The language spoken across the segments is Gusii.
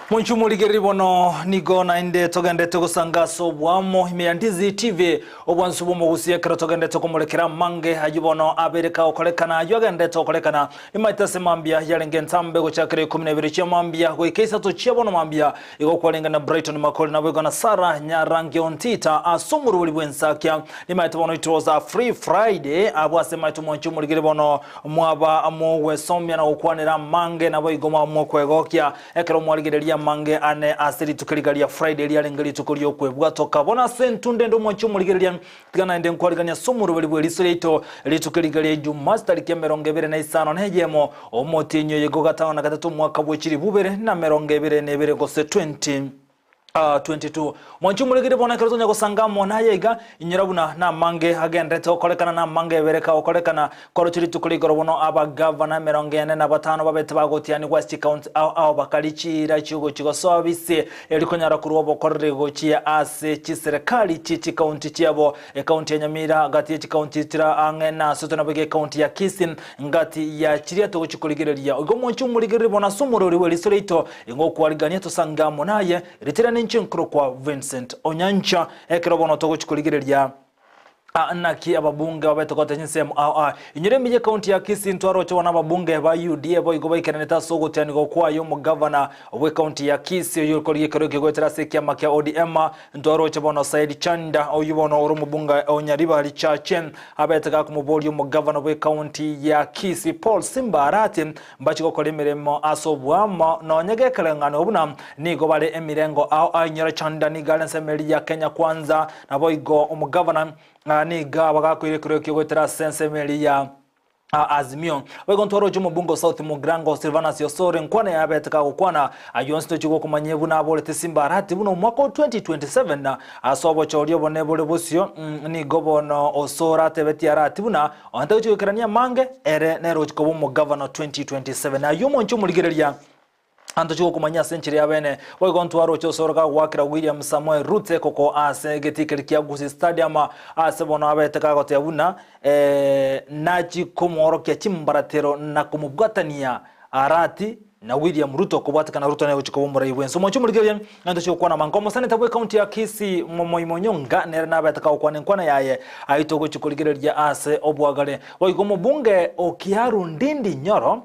Monchu morigereri bono nigo naende togendete gosanga ase oboamo ime ya Ndizi TV obwansu bw'omogusi ekero togendete komorekera amange ayio bono abeire kagokorekana ayio agendete gokorekana nimaete ase mambia yarenge entambe gochakera ikomi na ibere chia mambia goika isato chia bono mambia igo kwarenge na Brighton Makori naboigo na Sarah Nyarangi Ontita ase omorwori bw'ensakia nimaete bono it was a free Friday abwo ase maete omwanchi omorigeri bono mwaba mogwesomia na gokwanera amange naboigo mwaba mokwegokia Ekero mwarigereria amange ane ase rituko riga ria Friday riarenge rituko ri'okwebwatoka, bono ase entunda ende omwanche omorigereria, tiga naende nkwariganie ase omoroberi bw'eriso riaito, rituko riga ria Ijumaa chitariki 25 na eyemo, omotienyi oye igo gatano na gatato omwaka bwe chilifu ibere na 22 gose 20 22. Mwanche omorigereria bono ekero tonya gosanga amo naye iga, Inyora buna namange agenderete gokorekana, namange ebereka gokorekana. Koroche rituko rigoro bono abagavana 45 babete bagotianigwa ase chikaunti ao ao bakari chiira chiogochia gosoa bise eri konyara korwa obokoreri gochia ase chiserekari chie chikaunti chiabo. Ekaunti ya Nyamira gati ye chikaunti chira ang'e na Soto naboigo ekaunti ya Kisii ngati ya chiria togochia korigereria. Igo mwanche omorigererie bono ase omorori bw'eriso riaito, ingo okwarigania tosange amo naye, ritera ninche nkorokwa Vincent Onyancha. Ekero bono togochia korigereria naki ababunge babete goeta chinsemo ao aa. Inyora emiya ekaunti ya Kisii ntwaroche bono ababunge ba UDA boigo baikeranete ase ogotianigwa kwaye omogavana bw'ekaunti ya Kisii oyio okorigia ekero eke goetera ase ekiama kia ODM ntwaroche bono Said Chanda oyio bono ore omobunge o Nyaribari Chache abete gakomoboria omogavana bw'ekaunti ya Kisii Paul Simba Arati Mbache gokora emeremo ase oboamo, nonya gekereng'anio buna nigo bare emirengo ao ainyore Chanda nigo are ensemo eria ya Kenya Kwanza, naboigo omogavana nigo abagakoire ekero ekio goetera ase ensemo eria ya Azimio. Boigo ntwaroche omobunge o South Mugirango Silvanus Osoro enkwana yabete kagokwana ayio onsi tochia gokomanyia buna aborete Simba Arati buna omwaka o 2027 ase obochori obone bore bosio nigo bono Osoro atebetie Arati buna Onde tagochia goikerania amange, ere nere ogochia koba omogavana 2027. Ayio omonche omorigereria antochia gokomanyia ase enchera ya bene. Boigo ntwaroche osoro kagoakera William Samoei Ruto ekoko ase egetii keria kia Gusii Stadium ase bono abete kagoteba buna eh, nachi komworokia chimbaratero na komobwatania Arati na William Ruto kobwatekana Ruto nere ogochia koba omorai bwense. Omonche omorigereria antochia gokwana amange. Omoseneta bwe county ya Kisii Momoi Monyonga nere nabete kagokwana enkwana yaye aito ogochia korigereria ase obwagare. Boigo omobunge o Kiaru Ndindi Nyoro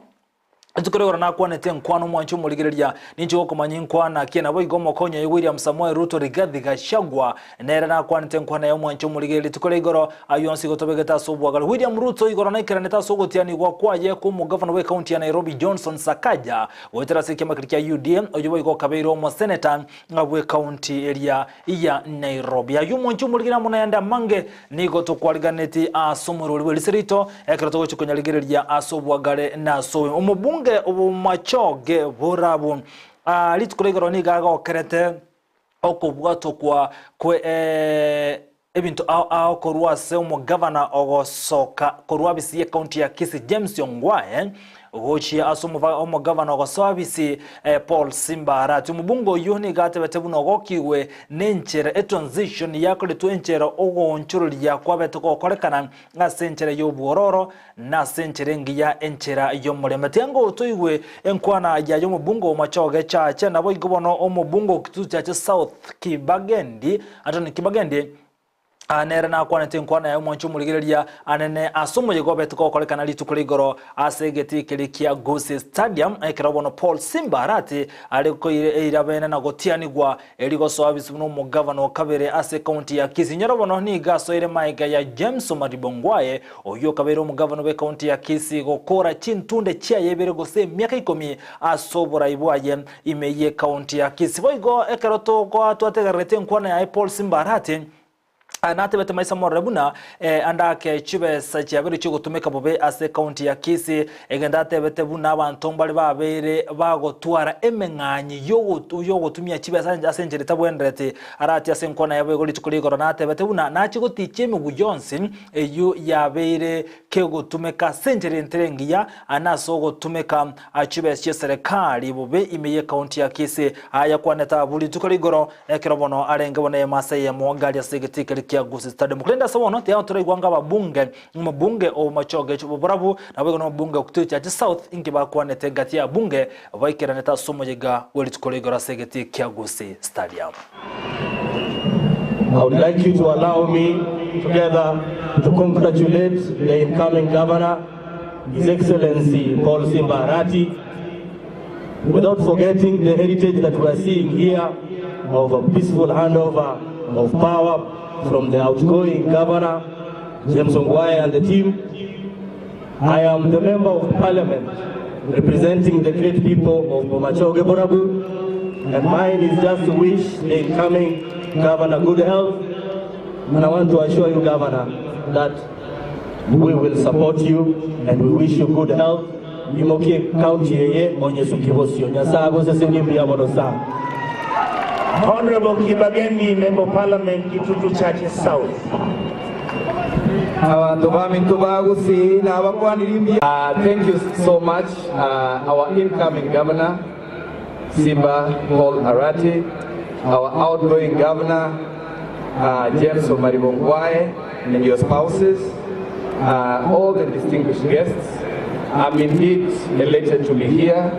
rituko rigoro nakwanete enkwana omwanche omorigereria ninche gokomanya enkwana ki naboigo omokonyi oye William Samoei Ruto Rigathi Gachagua nere nakwanete enkwana ya omwanche omorigereria rituko ria igoro ayio onsi igo tobegete ase obwagare. William Ruto igoro naikeranete ase ogotianigwa kwaye kw'omogavana bw'ekaunti ya Nairobi Johnson Sakaja goetera ase ekiama keria kia UDA oyio boigo okabeire omoseneta bw'ekaunti eria ya Nairobi. Ayio omonche omorigereria amo nayande amange nigo tokwariganeti ase omorwori bw'erisa riaito ekero togochia konyarigereria ase obwagare na ase obobe. Omobunge Obomachoge Borabu rituko ria igoro nigo agokerete okobwatokwa kwe ebinto ao ao korwa ase omogavana ogosoka korwa abisi y'ecounty ya Kisii James Ongwae gochia ase omogavana ogosoa abisi Paul Simba Arati. Omobunge oyio nigo atebete buna ogokigwe nenchera etransition yakoretwe enchera ogoonchoreria kwabete gokorekana ase enchera y'obwororo na ase enchera engiya enchera y'omorembe. Tiga ngotoigwe enkwana yaye omobunge o Machoge Chache naboigo bono omobunge o Kitutu Chache South Kibagendi Anthony Kibagendi nere nakwanete enkwana yaye omwanche omorigereria anene ase omoyega obete gokorekana rituko ria igoro ase egetii keria kia Gusii Stadium ekero bono Paul Simba Arati are koira eira bene na gotianigwa Erio gosoa bisibo nomogavana o kabere ase ekaunti ya Kisii. Nyoro bono nigo asoire maega ya James Omariba Ongwae, oyio okabeire omogavana bw'ekaunti ya Kisii gokora chintunde chiaye ibere gose emiaka ikomi ase oborai bwaye ime y'ekaunti ya Kisii. Boigo ekero togoa twategererete enkwana yaye Paul Simba Arati, Natebete maiso morore buna ande ake chibesa chiabeire chigotumeka bobe ase ekaunti ya Kisii, egento atebete buna abanto mbare babeire bagotwara emeng'anyi yogotumia chibesa ase enchera etabwenereti. Aratie ase enkwana yabo igo rituko rigoro natebete buna nachie gotichia emegwe yonsi eyio yabeire kegotumeka ase enchera entere engiya nase ogotumeka chibesa chieserekari bobe ime y'ekaunti ya Kisii. Aya yakwanete abwo rituko rigoro Ekero bono arenge bono eyemo ase eyemo gari ase egetii keria. kia Gusii Stadium. Korende ase bono tiga toraigwa ng'a ababunge, omobunge o Bomachoge Borabu naboigo na omobunge o Kitui Chache South inki bakwanete gati ya abunge baikeranete ase omoyega bwe rituko ria igoro ase egetii kia Gusii Stadium. I would like you to allow me together to congratulate the incoming governor, His Excellency Paul Simba Arati, without forgetting the heritage that we are seeing here of a peaceful handover of power from the outgoing governor, James Ongwae and the team. I am the member of parliament representing the great people of Bomachoge Borabu, and mine is just to wish the incoming governor good health. And I want to assure you, Governor, that we will support you and we wish you good health. Imokie county eye onye suki bosio. Nyasaye agosesenie mbuya mono sana. Honorable Kibagendi, Member of Parliament, Kitutu Chache South. Abanto baminto ba Gusii nabakwanire mbuya. Thank you so much our incoming governor Simba Paul Arati, our outgoing governor James Omariba Ongwae and your spouses, all the distinguished guests. I'm indeed elated to be here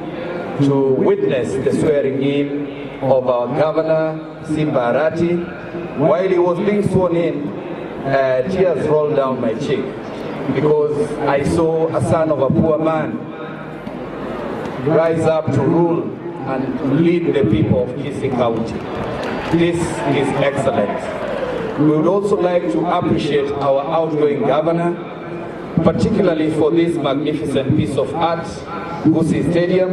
to witness the swearing in of our governor Simba Arati. While he was being sworn in, tears rolled down my cheek because I saw a son of a poor man rise up to rule and lead the people of Kisii County. This is excellent. We would also like to appreciate our outgoing governor, particularly for this magnificent piece of art, Gusii Stadium,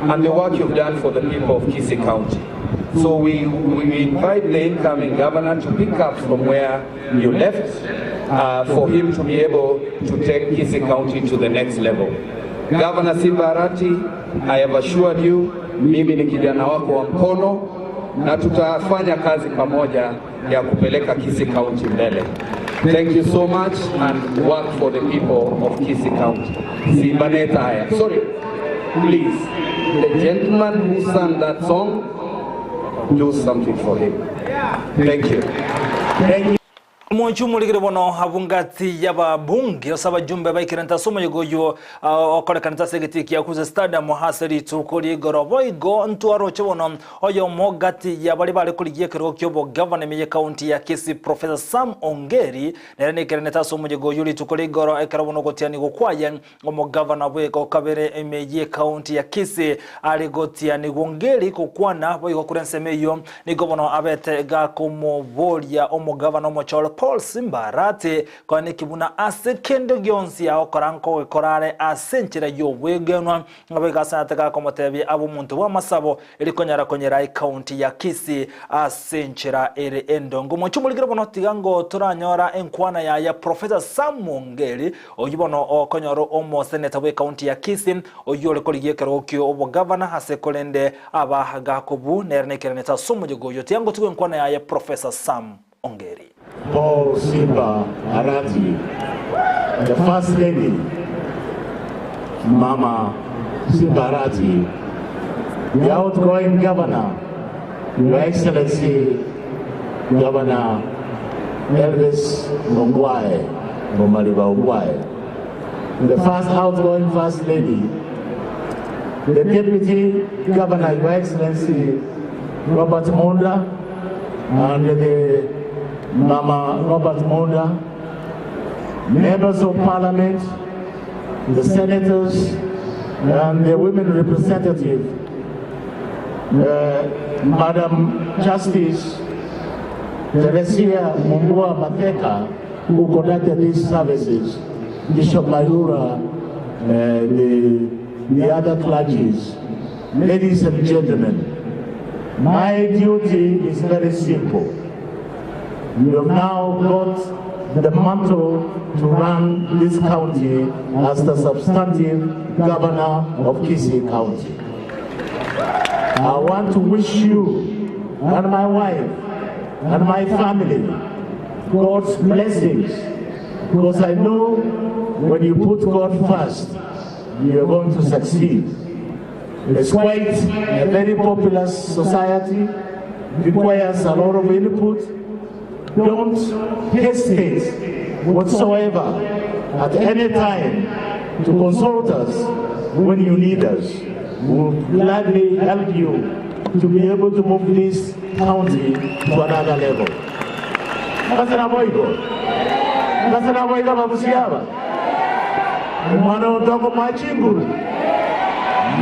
and the work you've done for the people of Kisii County. So we invite the incoming governor to pick up from where you left, for him to be able to take Kisii County to the next level. Governor Simba Arati, I have assured you, mimi ni kijana wako wa mkono na tutafanya kazi pamoja ya kupeleka Kisii County mbele. Thank you so much and work for the people of Kisii County. Simba Netaya. Sorry, please, the gentleman who sang that song, do something for him. Thank you. Thank you. Omonche omorigire bono abwo ngati y'ababunge ase abajumbe baikerente ase omoyega oyio okorekanete ase egetii kia Gusii Stadium ase rituko ri'igoro. Boigo ntwaroche bono oyomo gati ya baria bare korigia ekerogo ki'obogavana ime y'ekaunti ya Kisii Professor Sam Ongeri nere neikeranete ase omoyega oyio rituko ri'igoro ekero bono ogotianigwa kwaye Omogavana bw'ego kabere ime y'ekaunti ya Kisii are gotianigwa Ongeri gokwana boigo korwa ensemo eyio nigo bono abete gakomoboria omogavana omochore Paul Simba Arati koaneki buna ase kende gionsi agokora nkogekora are ase enchera y'obwegenwa Naboigo asanete gakomotebia abe omonto bw'amasabo erio konyara konyera ekaunti ya Kisii ase enchera ere endonge. Omonche omorikire bono tiga ngo toranyora enkwana yaye Professor Sam Ongeri oyio bono okonyora omoseneta bw'ekaunti ya Kisii oyio ore korigia ekerogo kio obogavana ase korende aba gakobu nere nekeranete ase omoyega oyio. Tiga ngotigwe enkwana yaye Professor Sam Ongeri. Paul Simba Arati, the First Lady, Mama Simba Arati, the outgoing governor, Your Excellency Governor Elvis Ongwae, Omariba Ongwae, the first outgoing First Lady, the Deputy Governor, Your Excellency Robert Monda, and the Mama Robert Monda, members of parliament, the senators, and the women representative, Madam Justice Teresia Mumbua Matheka, who conducted these services, Bishop Mayura, the other clergies, ladies and gentlemen, my duty is very simple. You have now got the mantle to run this county as the substantive governor of Kisii County. I want to wish you and my wife and my family God's blessings, because I know when you put God first, you are going to succeed. It's quite a very populous society, requires a lot of input. Don't hesitate whatsoever at any time to consult us when you need us. We will gladly help you to be able to move this county to another level. Kasana boigo. Kasana boigo babusiaba. Mwana otoko machinguru.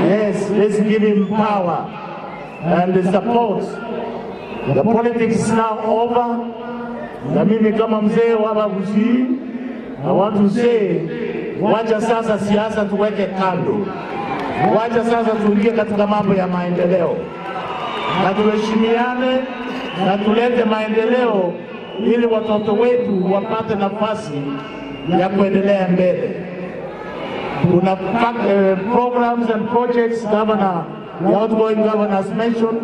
Yes, let's give him power and the support. The politics is now over. Na mimi kama mzee wa Abagusii, I want to say, wacha sasa siasa tuweke kando, wacha sasa tuingie katika mambo ya maendeleo na tuheshimiane na tulete maendeleo ili watoto wetu wapate nafasi ya kuendelea mbele. Kuna programs and projects governor, the outgoing governor has mentioned,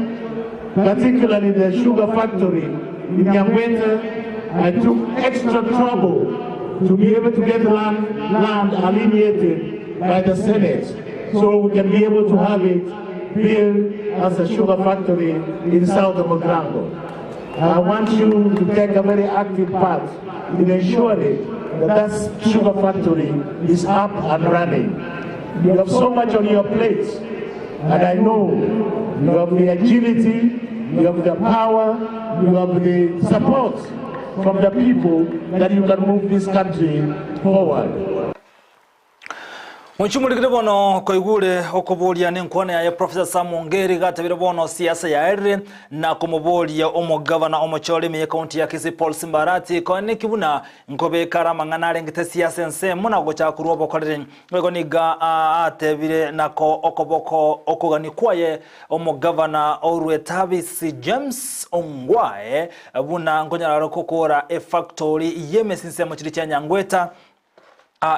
particularly the sugar factory in Nyangwete. I took extra trouble to be able to get land alienated by the Senate so we can be able to have it built as a sugar factory in South Mugirango. I want you to take a very active part in ensuring that that sugar factory is up and running. You have so much on your plate, and I know you have the agility, you have the power, you have the support from the people that you can move this country forward. Mwichumurikire bono koigure okoboria nenkwana yaye Professor Sam Ongeri gatabire bono siasa ya ere na kumuboria omogavana omochore ime county ya Kisii Paul Simba Arati koene kibuna nkobekara mang'ana arengete siasa ensemo na gochakurwa obokorere wego niga atebire nako okoboko okogani kwaye omogavana orwetabisi James Ongwae buna nkonyararo kokora efactory yemesi ensemo chiri chia Nyangweta.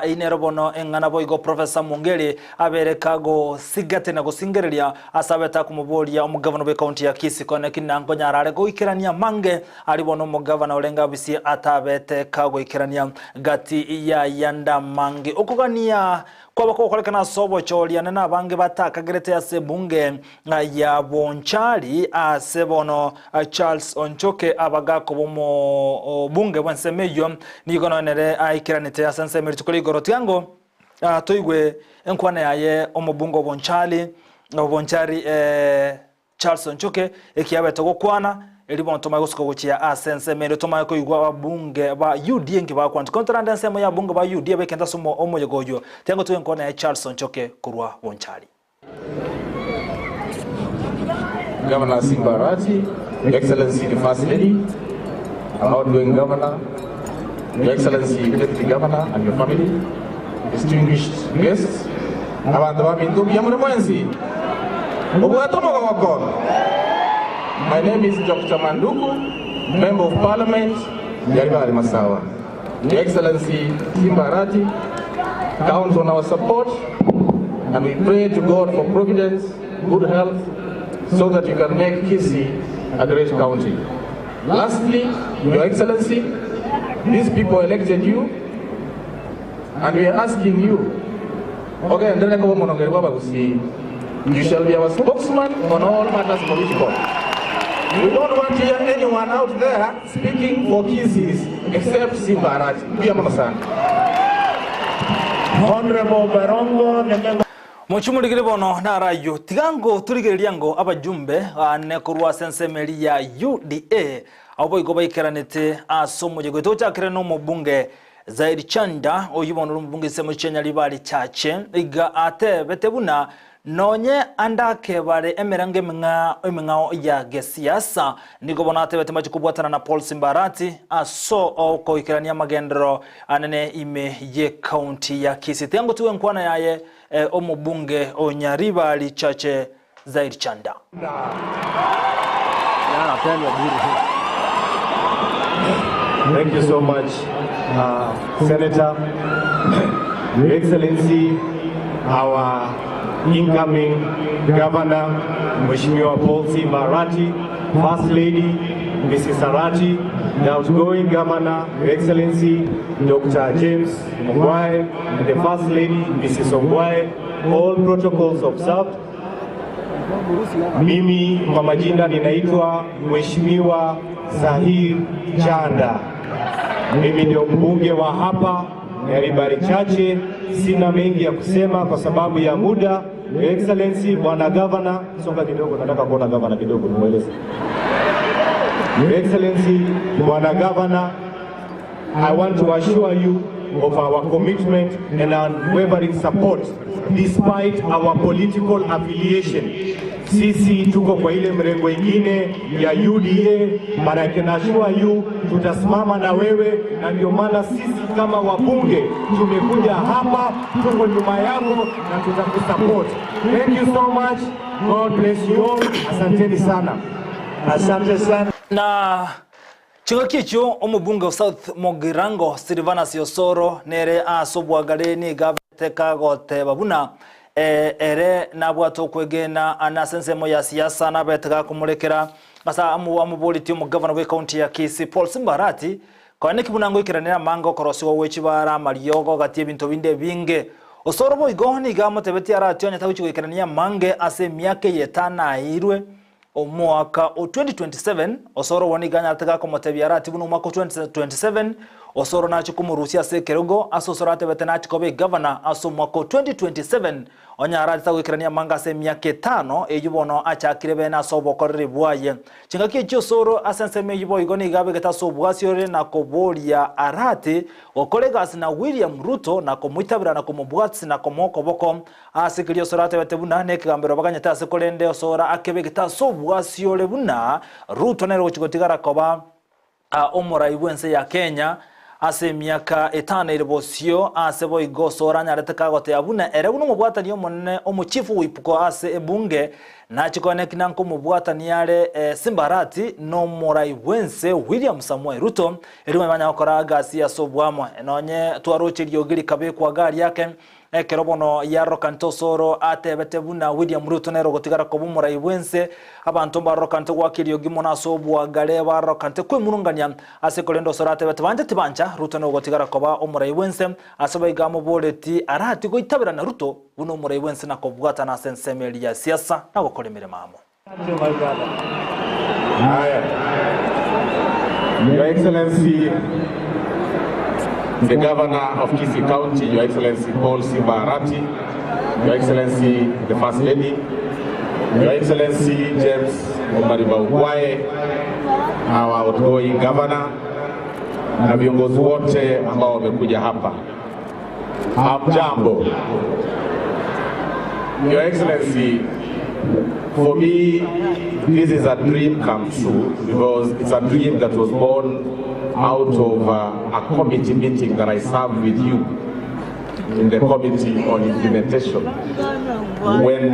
Inero bono eng'ana boigo Professor Mungeri abereka gosigate na gosingereria asabeta kumuboria omugavana bwe county ya Kisii kone kinango nyarare goikerania mange ari bono omugavana orenga bisi atabete kagoikerania gati ya yanda mange okugania kwaba kokorekana sobo choliana na bange batakagerete ase bunge ya Bonchari ase bono Charles Onchoke abagako bomo bunge bwensemeyo nigo nonere aikiranite ase nsemeri tukuri igoro tiango toigwe enkwana yaye omobunge Bonchari Bonchari Charles Onchoke ekiabete gokwana eri bono tomaye gosuka gochia ase ensemeri tomaye koigwa ababunge ba UDA nki bakwanti kontorande ensemo ya bunge ba UDA bekenda somo omoyego oyo tiango tuwe enkwana ya Charles Onchoke kurwa Bonchari. Governor Simba Arati, Your Excellency the First Lady, outgoing Governor, Your Excellency Deputy Governor and your family, distinguished guests, abantu ba mintu ya muri mwenzi. Obwato. My name is Dr. Manduku, Member of Parliament, Nyaribari Masawa. Your Excellency Simba Arati counts on our support, and we pray to God for providence, good health, so that you can make Kisii a great county. Lastly, Your Excellency, these people elected you, and we are asking you, okay, you shall be our spokesman on all matters political. We don't want to hear anyone out there speaking for Kisiis except Simba Arati. Honorable Barongo, Mochumurigire bono narayo tigango turigereria ngo abajumbe ane kurwa sensemeri ya UDA abo igo baikeranete asomo jego tochakire no mubunge Zaid Chanda oyu bono mubunge semo chenya libali chache iga ate betebuna nonye andake bare emerange eming'ao ya gesiasa nigo bona ate bete machikubwatana na Paul Simba Arati aso okoikerania magendero anene ime ye county ya Kisii tiango tuwe nkwana yaye omubunge Onyaribali Chache Zaid Chanda. Thank you so much, Senator, Your Excellency, our incoming Governor, Mheshimiwa Paul Simba Arati, First Lady, Mrs. Arati, the outgoing Governor, Your Excellency, Dr. James Ongwae, and the First Lady, Mrs. Ongwae, all protocols observed. Mimi kwa majina ninaitwa Mheshimiwa Zahir Chanda. Mimi ndio mbunge wa hapa Nyaribari Chache. Sina mengi ya kusema kwa sababu ya muda. Your Excellency Bwana Governor, songa kidogo, nataka kuona governor kidogo, nimweleze. Your Excellency Bwana Governor, I want to assure you of our commitment and unwavering support despite our political affiliation. Sisi tuko kwa ile mrengo ingine ya UDA, but I can assure you tutasimama na wewe, na ndio maana sisi kama wabunge tumekuja hapa, tuko nyuma yako na tutakusupport. Thank you so much. God bless you all. Asanteni sana. Asante sana. Na chingaki ekio omobunge o South Mugirango Silvanus Osoro nere ase obwagare niga abete kagoteba buna eh, ere nabwate okwegena ane ase ensemo ya siasa nabete gakomorekera ase amoboretie omogavana bwe county ya Kisii Paul Simba Arati konya neki buna ngoikeranera amanga okorosiwa gwe chibara amariogo gati ebinto binde ebinge. Osoro boigo nigo amotebetie Arati onye tagochia goikerania amange ase emiaka eye etano aeirwe Omwaka o 2027, Osoro obo nigo anyarete gakomotebia Arati buna omwaka o 2027 Osoro nachie komorusia ase ekerogo ase Osoro atebete nachie koba egavana ase omwaka o 2027 onye Arati tagoikerania amanga ase emiaka etano eyio bono achakire bene ase obokoreri bwaye. Chingaki echio Osoro ase ensemo eyio boigo nigo abegete ase obwasi ore na koboria Arati gokora egasi na William Ruto na komoitabera na komobwatisi na komoa okoboko Ase keria Osoro atebete buna nekegambero baganyete ase korende Osoro akebegete ase obwasi ore buna Ruto nere ogochia gotigara koba omorai bw'ense ya Kenya ase emiaka etano ere bosio ase boigo Osoro anyarete kagoteba buna ere buna omobwatani omonene omochifu whip ase ebunge nachie koeneki na nkomobwatani are Simba Arati nomorai bw'ense William Samoei Ruto erio banyare gokora gasi ase obwamo nonye twaroche riogi rikabekwa gari ake Ekero bono yarorokante Osoro atebete buna William Ruto nere ogotigara koba omorai bw'ense, abanto mbarorokante goaka eriogi mono ase obwagare barorokante kwemurungania ase korende Osoro atebete bancha tibancha Ruto nere ogotigara koba omorai bw'ense ase boigo amoboreti arati goitabera na Ruto buna omorai bw'ense na kobwatana ase ensemo eria ya siasa na gokora emeremo amo. Haya. Your Excellency, the Governor of Kisii County, Your Excellency Paul Simba Arati, Your Excellency, the First Lady, Your Excellency James Omariba Ongwae, our outgoing governor, na viongozi wote ambao wamekuja hapa. Hamjambo. Your Excellency, for me, this is a dream come true because it's a dream that was born out of a committee meeting that I served with you in the Committee on Implementation when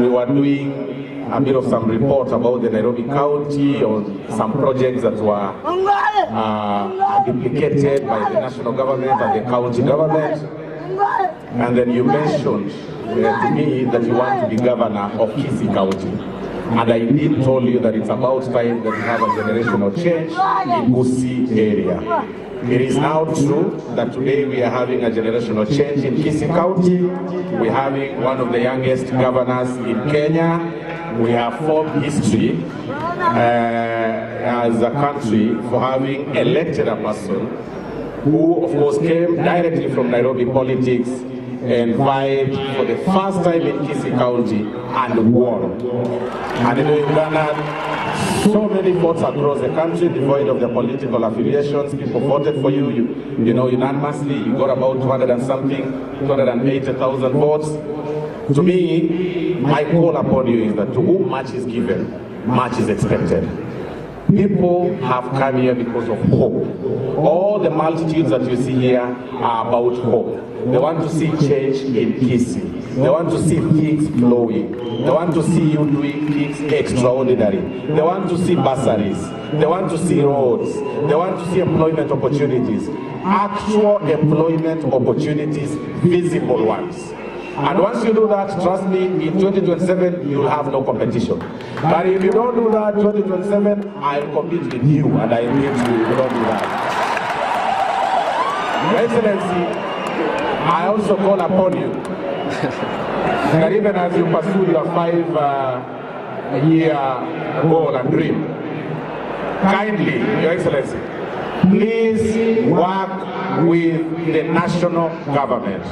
we were doing a bit of some report about the Nairobi County on some projects that were duplicated by the national government and the county government. And then you mentioned to me that you want to be governor of Kisii County. And I did tell you that it's about time that we have a generational change in Gusii area. It is now true that today we are having a generational change in Kisii County. We're having one of the youngest governors in Kenya. We have formed history as a country for having elected a person who, of course, came directly from Nairobi politics and vied for the first time in Kisii County and won. And you know, you garnered so many votes across the country, devoid of their political affiliations. People voted for you, you know, unanimously. You got about 200 and something, 280,000 votes. To me, my call upon you is that to whom much is given, much is expected. People have come here because of hope. All the multitudes that you see here are about hope. They want to see change in Kisii. They want to see things flowing. They want to see you doing things extraordinary. They want to see bursaries. They want to see roads. They want to see employment opportunities. Actual employment opportunities, visible ones. And once you do that, trust me, in 2027, you'll have no competition. But if you don't do that, 2027, I'll compete with you, and I beat you if you don't do that. Your Excellency, I also call upon you that even as you pursue your 5-year goal and dream, Kindly, Your Excellency, please work with the national government.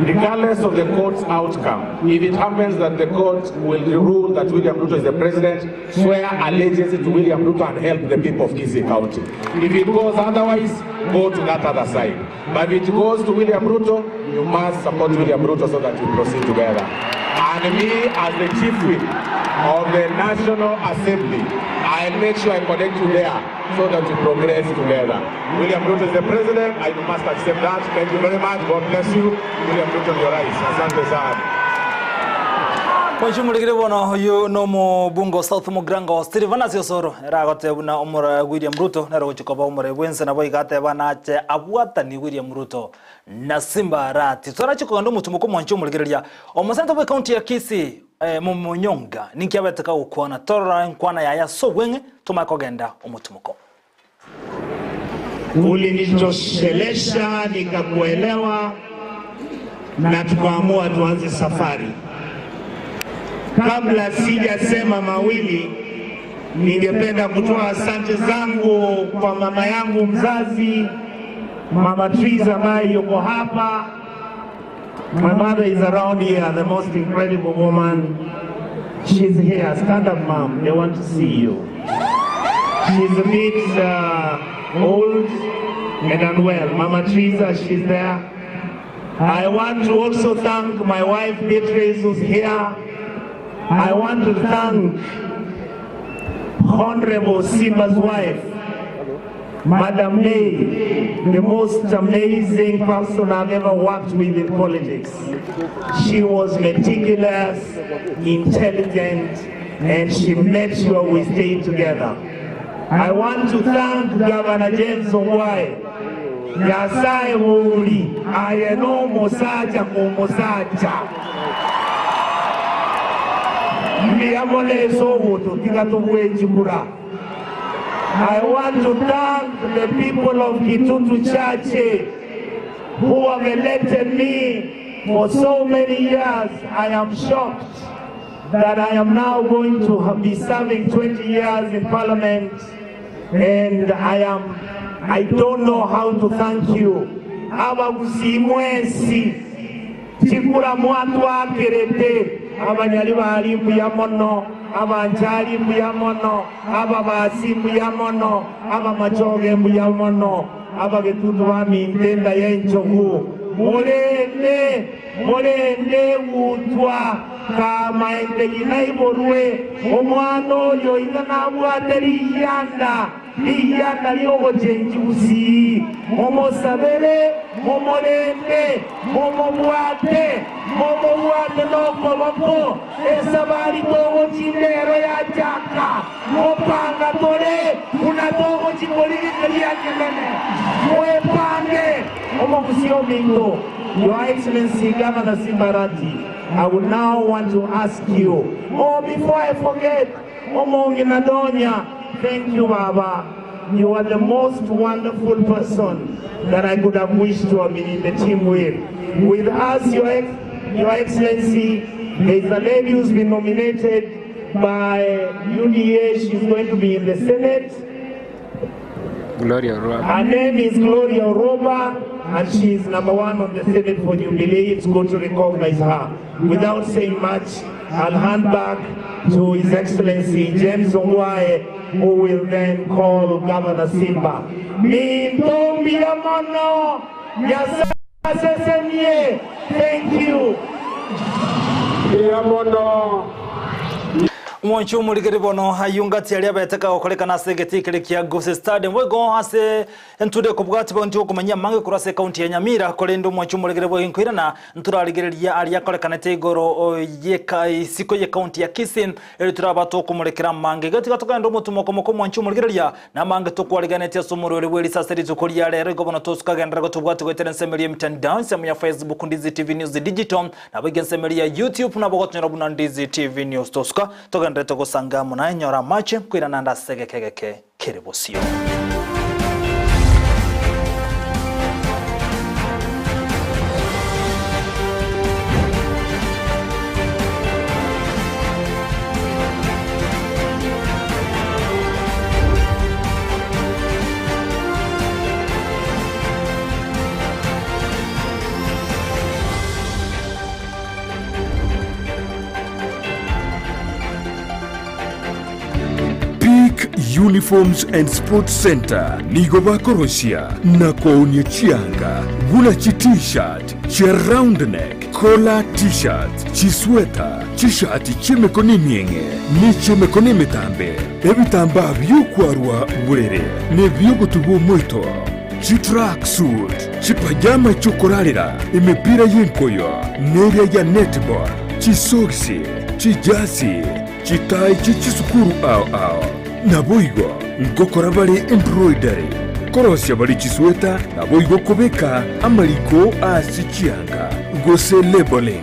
Regardless of the court's outcome, if it happens that the court will rule that William Ruto is the president, swear allegiance to William Ruto and help the people of Kisii County. If it goes otherwise, go to that other side. But if it goes to William Ruto, you must support William Ruto so that you proceed together. And me, as the chief whip of the National Assembly, I'll make sure I connect you there so that we progress together. William Ruto is the president. I must accept that. Thank you very much. God bless you. William Ruto, your rais. Asante sana. Mwanchi bono oyo na omobunge o South Mugirango Silvanus Osoro ere agoteba buna omore William Ruto nere ogochia koba omore bwense nabo iga ateba nache abwatani William Ruto na Simba Arati. Torache kogenda omotumo mwanchi omorigereria omosenetor bwe county ya Kisii eh, Mumonyonga ninki abete kagokwana torora enkwana yaye ase obweng'e tomanye kogenda omotumoko. Ulinitoshelesha nikakuelewa na tukaamua tuanze safari. Kabla sijasema mawili, ningependa kutoa asante zangu kwa mama yangu mzazi, Mama Triza ambaye yuko hapa. My mother is around here, the most incredible woman. She's here. Stand up, mom. They want to see you. She's a bit old and unwell. Mama Triza, she's there. I want to also thank my wife Beatrice, who's here. I want to thank Honorable Simba's wife, Madam May, the most amazing person I've ever worked with in politics. She was meticulous, intelligent, and she made sure we stayed together. I want to thank Governor James Ongwae. Nyasaye buli aye n'omusajja ku musajja mbiyamoleesa obutu tigatubwejigura. I want to thank the people of Kitutu Chache who have elected me for so many years. I am shocked that I am now going to be serving 20 years in parliament, and I don't know how to thank you. Abagusimwesi chikura mwatu akerete abanyali bali mbuya mono abanchali mbuya mono ababasi mbuya mono abamachoge mbuya mono abagetutu bamintenda yenchogu mulende mulende gutwa kamaende inaiborwe omwana oyo inga nabwate liyanda liyanda lyogochenji gusii mumosabere mumulende mumubwate mumubwate nokoboko esabari togochindero yachaka mupanga tore una togochikorigekeria kenene mwepange omogusio mingo. Your Excellency Governor Simba Arati, I would now want to ask you, oh, before I forget, Omongi Nadonya, thank you, Baba. You are the most wonderful person that I could have wished to have been in the team with. With us, Your Excellency, there is a lady who's been nominated by UDA. She's going to be in the Senate. Gloria Orwoba. Her name is Gloria Orwoba, and she is number 1 on the Senate for Jubilee. It's good to recognize her. Without saying much, I'll hand back to His Excellency James Ongwae, who will then call Governor Simba. Mintombi ya mono, Nyasaye thank you. Yamono. Mwanchi omorigeri bono ayungati aria beteka gokorekana ase egeti ekere kia Gusii Stadium boigo ase entude kobwati bonti okomanya mange korwa ase county ya Nyamira korende omwanchi omorigeri boigo nkoirana nturarigereria aria akorekanete igoro yeka isiko ye county ya Kisii eri turaba tokomorekera mange getiga tokagenda omotumo komoko omwanchi omorigereria na mange tokwariganete ase omorwere bwa erisase rituko ria rero igo bono tosukagendera gotobwati goetera ensemeri ya mitandao ensemo ya Facebook Ndizi TV News Digital nabo iga ensemeri ya YouTube nabo gotonyora buna Ndizi TV News tosuka togenda togosanga muna enyora amache kwirana ndasegekegeke kere bosio. Uniforms and Sports Centre nigo bakorosia na koonia chianga buna chi T-shirt, chia round neck, collar T-shirts, chisweta, chishati chi'emekono emieng'e ne chi'emekono emetambe, ebitambaa bi'okwarwa borere na ebi'ogotuba omoito, chitracksuit, chipajama chi'okorarera, emepira y'enkoyo neria ya netball, chisogisi, chijasi, Chitai chie chisukuru ao ao. Naboigo ngokora bare embroidery, korosia bare chisweta, naboigo kobeka amariko ase chianga, gose labeling.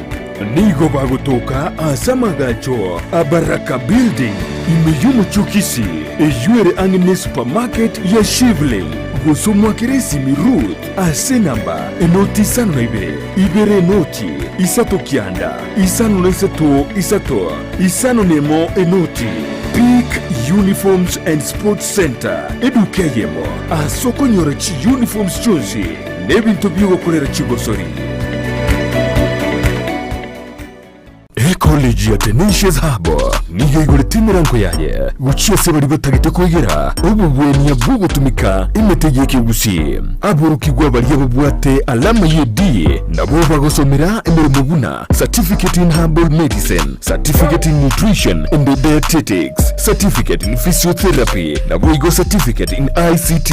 Nigo bagotoka ase amagacho a Baraka Building ime y'omochie o Kisii, eyio ere ang'e ne supermarket ya Shivling, gose omwakere esimi Ruth ase enamba enoti isano na ibere, ibere enoti, isato kianda, isano na isato isato. Isano nemo enoti, Peak Uniforms and Sports Centre, eduka eyemo ase okonyora chiuniforms chionsi na ebinto bi'ogokorera chigosori. Ecollege ya Tenacious Hub nigo eigorete emerango yaye gochia ase baria batagete koegera obobwenia bw'ogotumeka emete y'ekegusii. Aborokigwa baria babwate alama ye D nabwo bagosomera emeremo buna Certificate in Herbal Medicine, Certificate in Nutrition and Dietetics, Certificate in Physiotherapy, naboigo Certificate in ICT.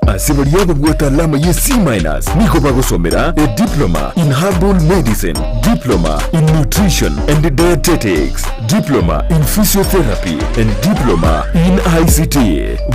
Ase baria babwate alama ye C minus nigo bagosomera a Diploma in Herbal Medicine, Diploma in Nutrition and Dietetics, Diploma in Physiotherapy and Diploma in ICT.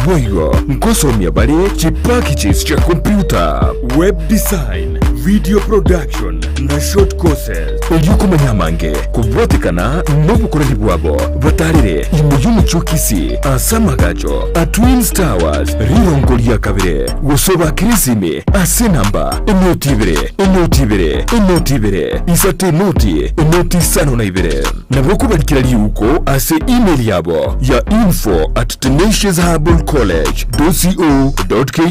Boigo nkosomia bare chipackages chia computer, web design, video production na short courses. Erio komanya amange kobwatekana nobokoreri bwabo, batarere ime y'omochie o Kisii ase amagacho a Twins Towers rirongo ria kabere, gose obakere esimi ase enamba enoti ibere, enoti ibere, enoti ibere, isato enoti, enoti isano na ibere. Nabo okobarikera riuko ase email yabo ya info at tenaciousherbalcollege dot co dot ke.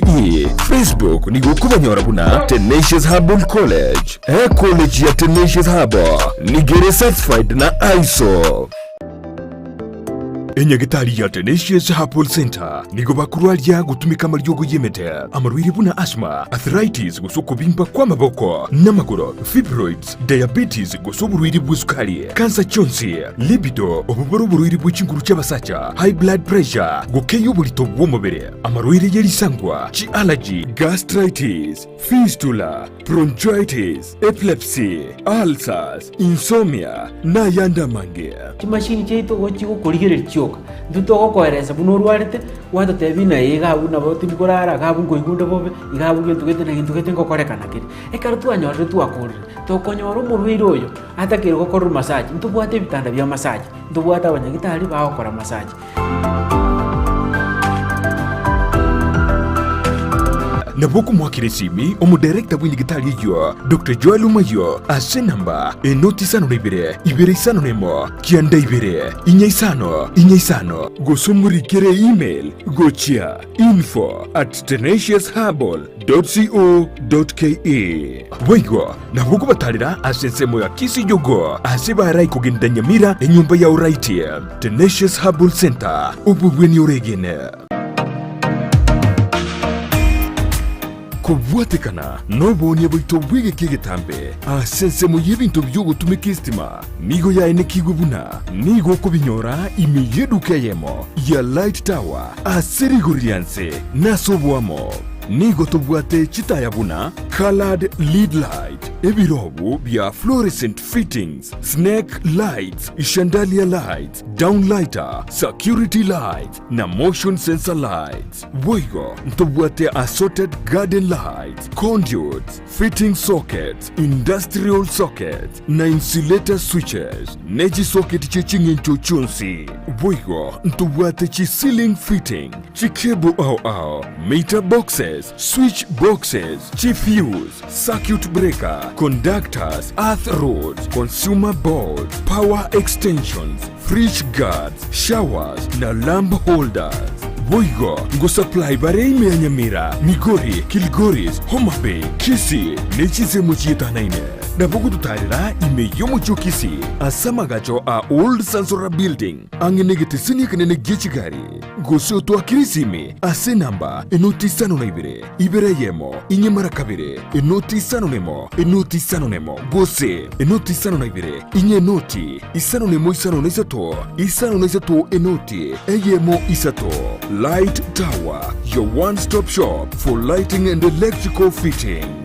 Facebook nigo okobanyora buna Tenacious Herbal College. Ecollege ya Tenacious Herbal nigo ere certified na ISO. Enyagitari ya Tenacious Herbal Centre nigo bakorwaria gotumeka amariogo y'emete, amarwaire buna asthma, arthritis gose okobimba kw'amaboko n'amagoro, fibroids, diabetes gose oborwaire bw'esukari, kansa chionsi, libido, obobore oborwaire bwe chinguru chi'abasacha, high blood pressure, gokeyia oborito bw'omobere, amarwaire ye risangwa, chi'allergy, gastritis, fistula, bronchitis, epilepsy, ulcers, insomnia, na ayande amange. Chimashini chiaito igo chigokorigereria chioka, intwe togokoeresa buna orwarete, gwatotebia ng'a ee iga abwo nabo tindi korara, iga abwo nkoigwa onde bobe, iga abwo gento gete na gento gete ngokorekana kere. Ekero twanyorire twakorire, tokonyora omorwaire oyo atakeire gokorerwa massage, ntobwate ebitanda bia massage, ntobwate abanyagitari bagokora massage. Nabo okomoakera esimi omodirector bw'enyagitari eyio, Doctor Joel Omayio, ase enamba enoti isano na ibere, ibere isano na emo, kianda ibere, inya isano, inya isano, gose omorikere email gochia info at tenaciousherbal .co.ke. Boigo nabo okobatarera ase ensemo ya Kisijogo ase barai kogenda Nyamira enyomba ya Oraiti Tenacious Herbal Center obobweni oregene. Kobwatekana noboonia bwaito bw'egeka egetambe ase ensemo y'ebinto bi'ogotumeka estima nigo yaenekigwe buna nigo okobinyora ime y'eduka eyemo ya Light Tower ase rigori ria nse na ase oboamo. Nigo tobwate chitaya buna coloured lead light, ebirobu bia fluorescent fittings, snake lights, chandelier lights, downlighter, security lights, na motion sensor lights. Boigo ntobwate assorted garden lights, conduits, fitting sockets, industrial sockets, na insulator switches, ne chisocket chie ching'encho chionsi. Boigo ntobwate chi ceiling fitting, chicable ao ao, meter boxes, switch boxes, chifuse, circuit breaker, conductors, earth rods, consumer boards, power extensions, fridge guards, showers na lamp holders. Boigo ngosupply bare ime ya Nyamira, Migori, Kilgoris, Homa Bay, Kisii ne chinsemo chietanaine. Nabo ogototaarera ime y'omochie o Kisii ase amagacho a Old Sansora Building ang'e negeteseni ekenene gie chigari, gose otoakere esimi ase enamba enoti isano na ibere, ibere eyemo, inye mara kabere, enoti isano nemo, enoti isano nemo, gose enoti isano na ibere, inye enoti isano nemo isano na isato, isano na isato enoti eyemo isato. Light Tower, your one stop shop for lighting and electrical fitting.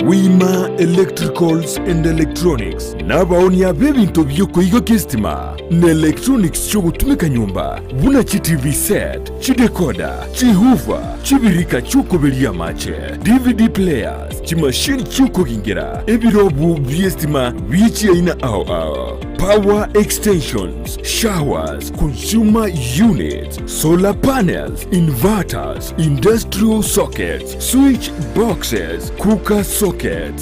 Wima Electricals and Electronics nabaonia b'ebinto bi'okoigokia esitima na electronics chi'ogotumeka nyomba buna chi TV set, chidecoder, chihoofer, chibirika chi'okoberia amache, DVD players, chimashini chi'okogingera, ebirobu bi'esitima bie chiaina ao ao, power extensions, showers, consumer units, solar panels, inverters, industrial sockets, switch boxes, cooker sockets,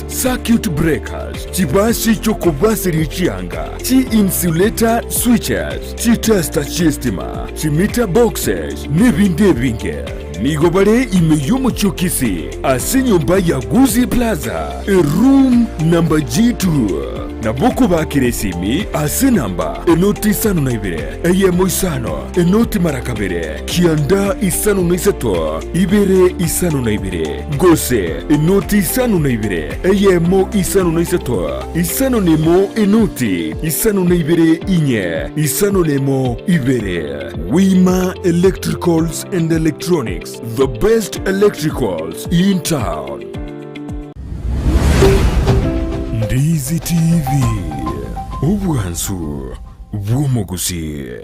circuit breakers, chibasi chi'okobaseria chianga, chi-insulator switches, chitester chi'estima, chimeter boxes, n'ebinde ebinge. Nigo bare ime y'omochie o Kisii ase enyomba ya Gusii Plaza, eroom number G2. Nabo okobakera esimi ase enamba enoti isano na ibere, eyemo isano, enoti mara kabere, kianda isano na isato, ibere isano na ibere, gose enoti isano na ibere, eyemo isano na isato, isano na emo enoti isano na ibere inye, isano na emo ibere. Wima Electricals and Electronics, the best electricals in town. Ndizi TV, obwansu bw'omogusii.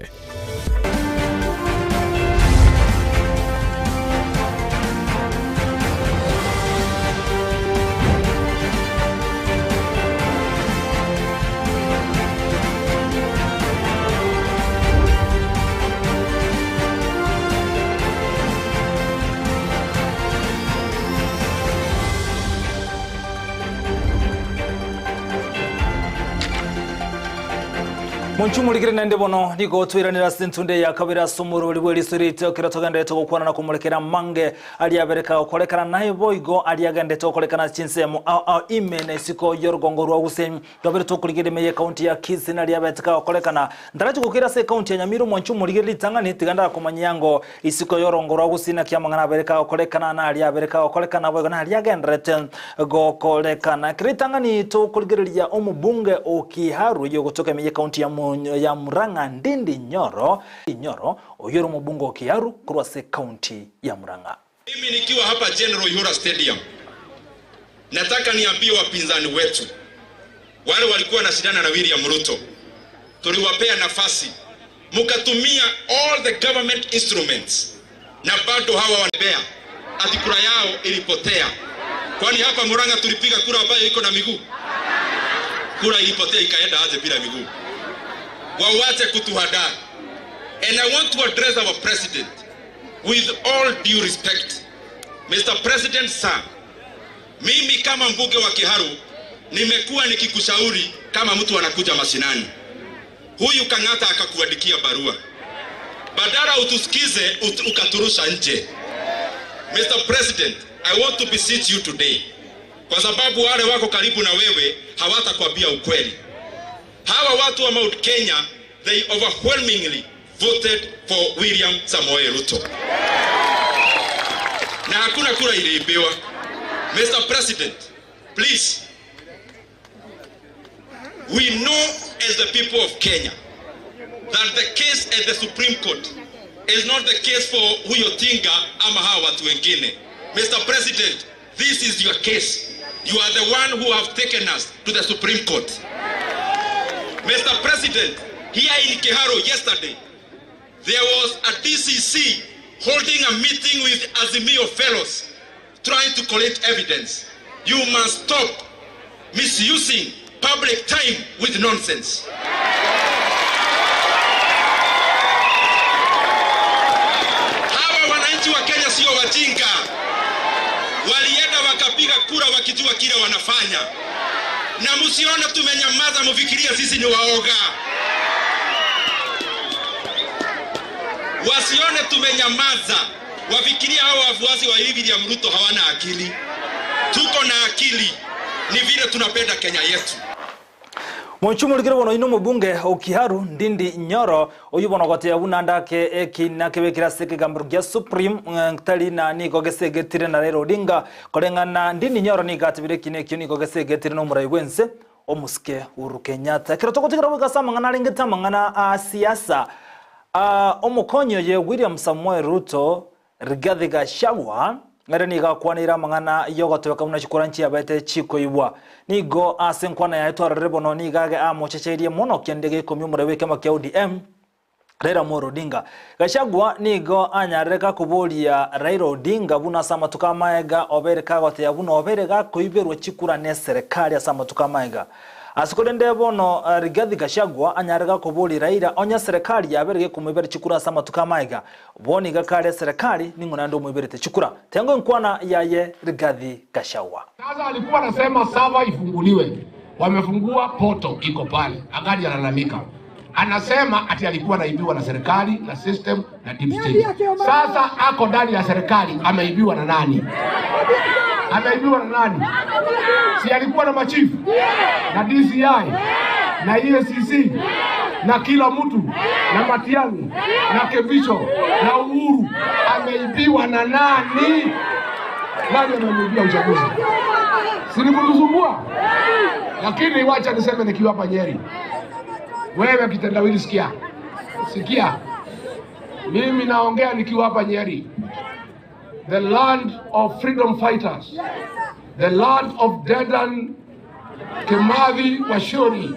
Monchumurikire naende bono nigo twairanire ase entunde ya kabere ase omorweri bw'eriso riaito ekero togenderete gokwana na komorekera amange aria abereka gokorekana naye boigo aria agenderete gokorekana ase chinsemo ao ao ime na isiko y'orugongo rwa Gusii. Twabere tokorigereria ime y'ekaunti ya Kisii naria abete kagokorekana. Ntarachi gokira ase ekaunti ya Nyamira omwanchi omorigereria ritang'ani tiga ndakomanyia ngo isiko y'orongo rwa Gusii naki amang'ana abere kagokorekana naria abere kagokorekana boigo naria agendererete gokorekana. Ekero ritang'ani tokorigereria omobunge o Kiharu oyio ogotoka ime y'ekaunti ya ya Murang'a Ndindi Nyoro Nyoro oyio ore omobunge o Kiharu korwa ase ekaunti ya Murang'a. Mimi nikiwa hapa General Ihura Stadium, nataka niambie wapinzani wetu wale walikuwa wanashindana na William Ruto, tuliwapea nafasi mkatumia all the government instruments, na bado hawa wanabea ati kura yao ilipotea. Kwani hapa Murang'a tulipiga kura ambayo iko na miguu? Kura ilipotea ikaenda aje bila miguu? Wawache kutuhadaa. And I want to address our president with all due respect. Mr. President sir, mimi kama mbunge wa Kiharu nimekuwa nikikushauri kama mtu anakuja mashinani. Huyu Kang'ata akakuandikia barua, badala utusikize ut ukaturusha nje. Mr. President, I want to beseech you today, kwa sababu wale wako karibu na wewe hawatakwambia ukweli. Hawa watu wa Mount Kenya, they overwhelmingly voted for William Samoei Ruto na hakuna kura iliibiwa. Mr. President, please, we know as the people of Kenya that the case at the Supreme Court is not the case for huyo Tinga ama hawa watu wengine. Mr. President, this is your case. You are the one who have taken us to the Supreme Court. Mr. President, here in Kiharu yesterday, there was a DCC holding a meeting with Azimio fellows trying to collect evidence. You must stop misusing public time with nonsense. Hawa wananchi wa Kenya sio wajinga, walienda wakapiga kura wakijua kile wanafanya, na msione tumenyamaza mufikirie sisi ni waoga. Wasione tumenyamaza Wafikiria hao wafuasi wa William Ruto hawana akili? Tuko na akili, ni vile tunapenda Kenya yetu. Mochumorikire bono inwe omobunge o Kiharu, Ndindi Nyoro, oyio bono ogotebia buna ndake ekina kebekire ase ekegambero gia Supreme tari na nigo gesegetire na Raila Odinga. Koreng'ana Ndindi Nyoro nigo atebire ekina ekio nigo gesegetire nomorai bwense omosike Uhuru Kenyatta. Ekero togotigera goika ase amang'ana arengete amang'ana a siasa, omokonyi oye William Samoei Ruto Rigathi Gachagua ere nigo akwaneire amang'ana y'ogotebeka buna chikura nchiabete chikoibwa. Nigo ase enkwana yaye twarorire bono nigo age amochecheirie mono kende gekomia omorai bw'ekiama kia ODM Raila Amolo Odinga. Gachagua nigo anyarire gakoboria Raila Odinga buna ase amatuko amaega obeire kagoteba buna obeire gakoiberwa chikura neserekari ase amatuko amaega. Ase korende bono Rigathi Gachagua anyare gakoboria Raila onye serekari yabere gekomoibera chikura ase amatuko amaega Bono iga kare eserekari ning'o naende omoiberete chikura? Tengo enkwana yaye Rigathi Gachagua. Sasa alikuwa anasema sava ifunguliwe, wamefungua poto iko pale, angali analalamika, anasema ati alikuwa anaibiwa na serikali na system na deep state. Sasa ako ndani ya serikali, ameibiwa na nani? Ameibiwa na nani? Si alikuwa na machifu na DCI na EACC na kila mtu na Matiang'i na Kebicho na Uhuru, ameibiwa na nani? Nani amemwibia uchaguzi? Si ni kutusumbua? Lakini wacha niseme nikiwa hapa Nyeri, wewe kitendawili, sikia, sikia, mimi naongea nikiwa hapa Nyeri, the land of freedom fighters, the land of Dedan Kimathi Waciuri,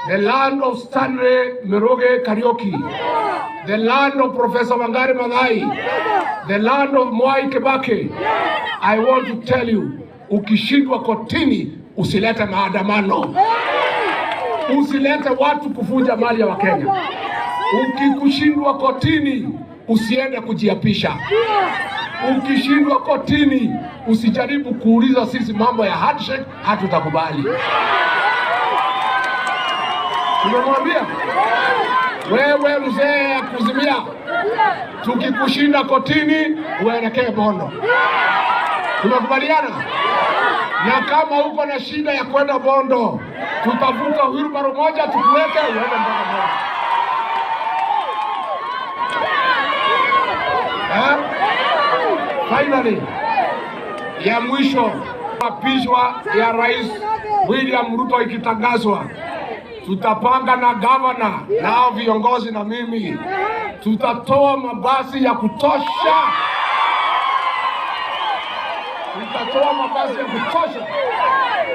the land of Stanley Mirugi Kariuki, the land of Professor Wangari Maathai, the land of Mwai Kibaki. I want to tell you, ukishindwa kotini usilete maandamano, usilete watu kuvuja mali ya Wakenya. Ukikushindwa kotini usiende kujiapisha. Ukishindwa kotini usijaribu kuuliza sisi mambo ya handshake, hatutakubali. Tumemwambia wewe mzee ya kuzimia, tukikushinda kotini uelekee Bondo. Tumekubaliana? Na kama uko na shida ya kwenda Bondo, tutavuta wheelbarrow moja tukuweke uende mpaka Bondo. Finally, ya mwisho apishwa ya Rais William Ruto ikitangazwa, tutapanga na gavana nao viongozi na mimi, tutatoa mabasi ya kutosha, tutatoa mabasi ya kutosha.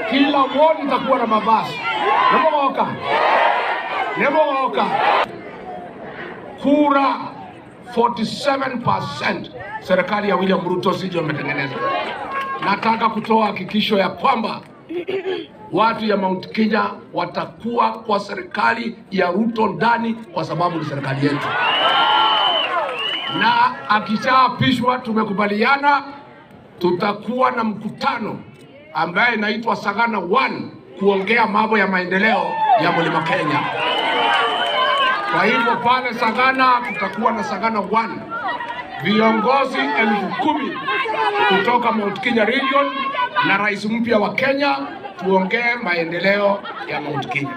Kila ward itakuwa na mabasi. Nemogoka, nemogoka. Kura 47% serikali ya William Ruto sije wametengeneza. Nataka kutoa hakikisho ya kwamba watu ya Mount Kenya watakuwa kwa serikali ya Ruto ndani, kwa sababu ni serikali yetu, na akishaapishwa, tumekubaliana tutakuwa na mkutano ambaye inaitwa Sagana One kuongea mambo ya maendeleo ya Mlima Kenya. Kwa hivyo pale Sagana tutakuwa na Sagana One, viongozi 10,000 kutoka Mount Kenya region na rais mpya wa Kenya, tuongee maendeleo ya Mount Kenya.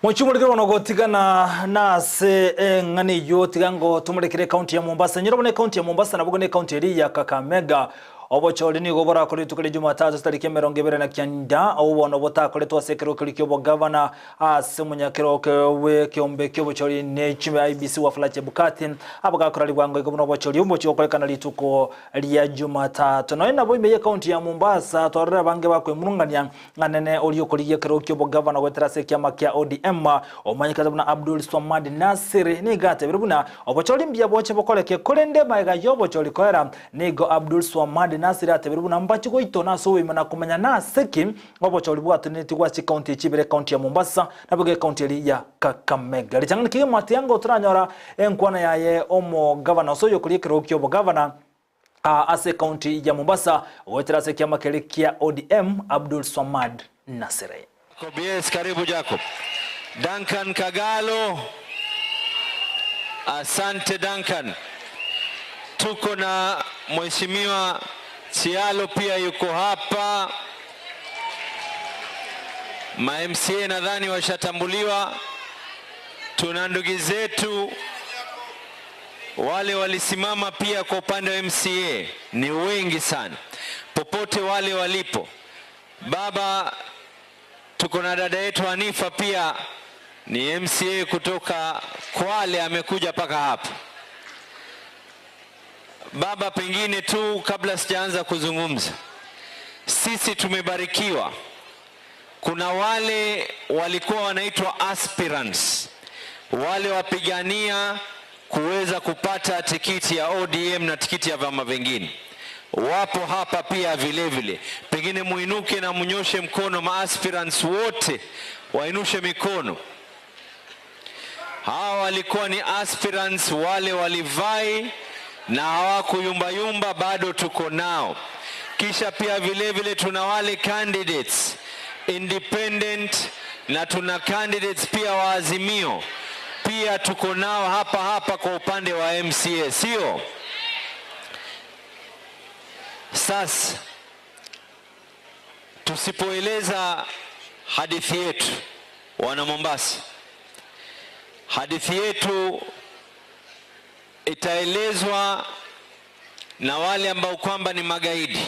Mochumorikire bono gotigana nase eng'ana eyio tiga ngo tomorekere ekaunti ya Mombasa. Nyora bono ekaunti ya Mombasa nabo ne ekaunti eria ya Kakamega. Obochori nigo borakore rituko ria Jumatatu tariki 29 obwo bono botakoretwe ase ekerogo keria ki'obogavana ase omonyakerogo bw'ekeombe ki'obochori ne chime IEBC Wafula Chebukati abagakora ribwango igo buna obochori obochi gokorekana rituko ria Jumatatu. Nonya nabo ime y'ekaunti ya Mombasa twarorire abange bakwemurungania ng'a nene oria okorigia ekerogo ki'obogavana goetera ase ekiama kia ODM omanyekete buna Abdul Swamad Nassir nigo atebire buna obochori mbuya boche bokoreke korende magega y'obochori koera Nigo Abdul Swamad Nassir atebire buna mbache goitona ase oboime na komenya nase ki obochori bwatonetigwe ase chikaunti echi ibere ekaunti ya Mombasa naboigo ekaunti eria ya Kakamega. Ritang'ani kegima Matiang'i otoranyora enkwana yaye omogavana ase oyokoria ekerogo ki'obogavana ase ekaunti ya Mombasa goetera ase ekiama keria kia ODM Abdul Swamad Nassir. Jacob, yes, karibu Jacob. Duncan Kagalo. Asante Duncan. Tuko na Mheshimiwa Chialo pia yuko hapa. Ma MCA nadhani washatambuliwa. Tuna ndugu zetu wale walisimama pia kwa upande wa MCA, ni wengi sana, popote wale walipo. Baba, tuko na dada yetu Hanifa pia ni MCA kutoka Kwale, amekuja mpaka hapa. Baba, pengine tu kabla sijaanza kuzungumza, sisi tumebarikiwa. Kuna wale walikuwa wanaitwa aspirants, wale wapigania kuweza kupata tikiti ya ODM na tikiti ya vyama vingine wapo hapa pia vile vile. Pengine muinuke na mnyoshe mkono, maaspirants wote wainushe mikono. Hawa walikuwa ni aspirants wale walivai na hawakuyumbayumba, bado tuko nao. Kisha pia vile vile tuna wale candidates independent na tuna candidates pia wa Azimio pia tuko nao hapa hapa kwa upande wa MCA, sio? Sasa tusipoeleza hadithi yetu, wana Mombasa, hadithi yetu itaelezwa na wale ambao kwamba ni magaidi.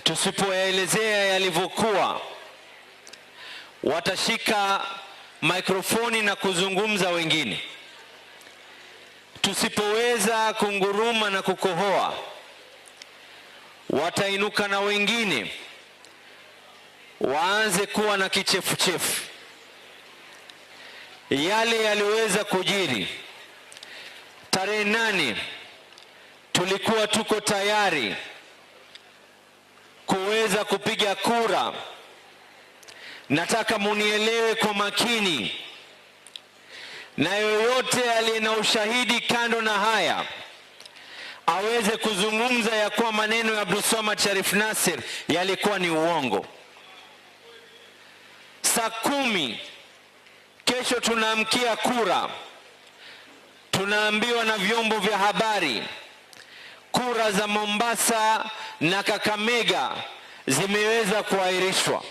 Tusipoyaelezea yalivyokuwa, watashika mikrofoni na kuzungumza wengine. Tusipoweza kunguruma na kukohoa, watainuka na wengine waanze kuwa na kichefuchefu. Yale yaliweza kujiri tarehe 8, tulikuwa tuko tayari kuweza kupiga kura. Nataka munielewe kwa makini, na yoyote aliye na ushahidi kando na haya aweze kuzungumza ya kuwa maneno ya Abdulswamad Sharif Nassir yalikuwa ni uongo. Saa 10 kesho tunaamkia kura, tunaambiwa na vyombo vya habari kura za Mombasa na Kakamega zimeweza kuahirishwa.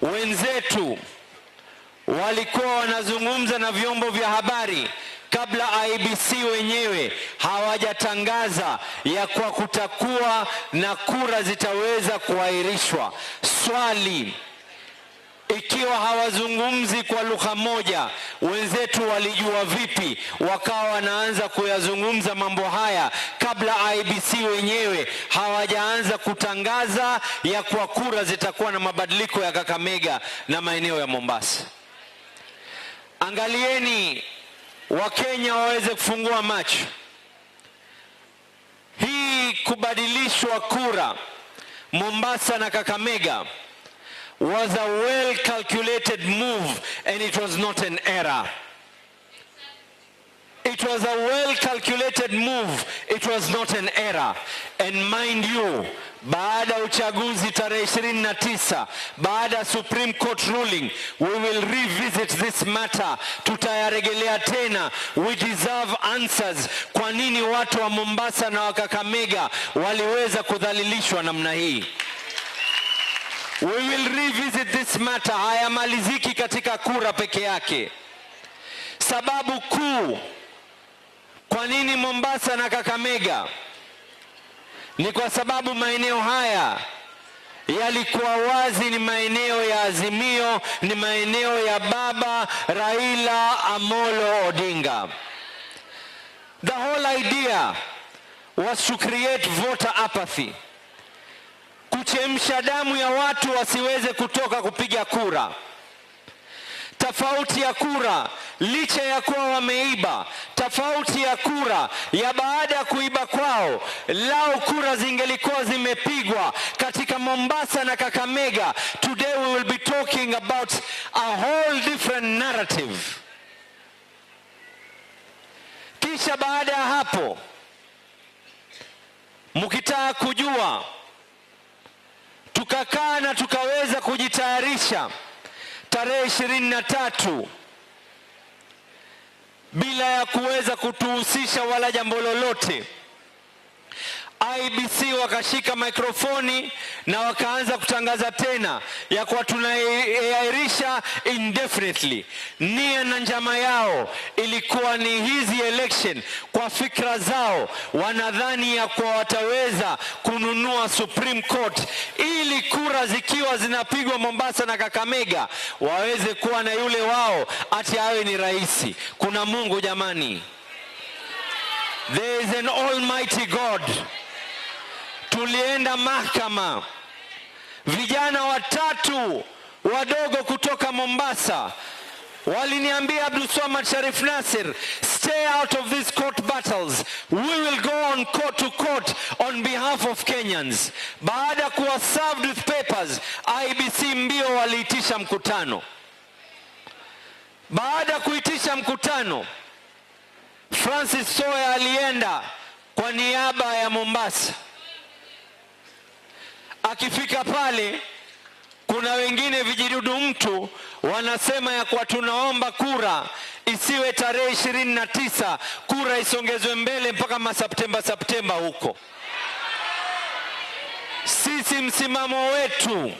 Wenzetu walikuwa wanazungumza na vyombo vya habari kabla IEBC wenyewe hawajatangaza ya kuwa kutakuwa na kura zitaweza kuahirishwa. Swali, ikiwa hawazungumzi kwa lugha moja, wenzetu walijua vipi wakawa wanaanza kuyazungumza mambo haya kabla IEBC wenyewe hawajaanza kutangaza ya kuwa kura zitakuwa na mabadiliko ya Kakamega na maeneo ya Mombasa? Angalieni, Wakenya waweze kufungua macho. Hii kubadilishwa kura Mombasa na Kakamega was a well calculated move and it was not an error. It was a well calculated move, it was not an error. And mind you, baada ya uchaguzi tarehe 29, baada ya Supreme Court ruling, we will revisit this matter. Tutayarejelea tena. We deserve answers. Kwa nini watu wa Mombasa na wa Kakamega waliweza kudhalilishwa namna hii? We will revisit this matter. Hayamaliziki katika kura peke yake. Sababu kuu kwa nini Mombasa na Kakamega ni kwa sababu maeneo haya yalikuwa wazi ni maeneo ya Azimio, ni maeneo ya Baba Raila Amolo Odinga. The whole idea was to create voter apathy, kuchemsha damu ya watu wasiweze kutoka kupiga kura. Tofauti ya kura licha ya kuwa wameiba, tofauti ya kura ya baada ya kuiba kwao, lao kura zingelikuwa zimepigwa katika Mombasa na Kakamega, today we will be talking about a whole different narrative. Kisha baada ya hapo, mkitaka kujua, tukakaa na tukaweza kujitayarisha tarehe 23. bila ya kuweza kutuhusisha wala jambo lolote. IEBC wakashika mikrofoni na wakaanza kutangaza tena ya kuwa tunaiahirisha indefinitely. Nia na njama yao ilikuwa ni hizi election, kwa fikra zao wanadhani ya kuwa wataweza kununua Supreme Court ili kura zikiwa zinapigwa Mombasa na Kakamega waweze kuwa na yule wao ati awe ni rais. Kuna Mungu jamani. There is an almighty God. Tulienda mahakama, vijana watatu wadogo kutoka Mombasa waliniambia, Abdulswamad Sharif Nasir, stay out of these court battles, we will go on court to court on behalf of Kenyans. Baada ya kuwa served with papers, IEBC mbio waliitisha mkutano. Baada ya kuitisha mkutano, Francis Soya alienda kwa niaba ya Mombasa. Akifika pale, kuna wengine vijidudu mtu wanasema ya kuwa tunaomba kura isiwe tarehe 29, kura isongezwe mbele mpaka maseptemba Septemba huko. Sisi msimamo wetu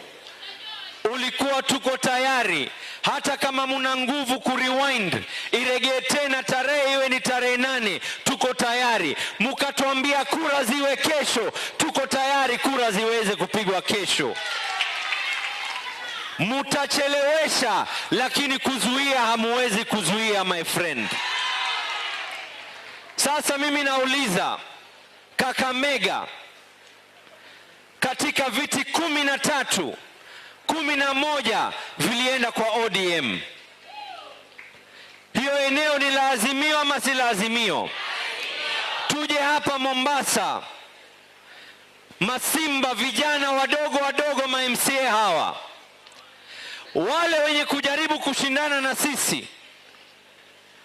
ulikuwa tuko tayari, hata kama muna nguvu kurewind iregee tena tarehe iwe ni tarehe 8, tuko tayari. Mukatuambia kura ziwe kesho, tuko tayari kura ziweze kupigwa kesho. Mutachelewesha, lakini kuzuia hamuwezi kuzuia, my friend. Sasa mimi nauliza Kakamega, katika viti 13, 11 vilienda kwa ODM. Hiyo eneo ni la Azimio ama si la Azimio? Tuje hapa Mombasa, Masimba, vijana wadogo wadogo, ma MCA hawa, wale wenye kujaribu kushindana na sisi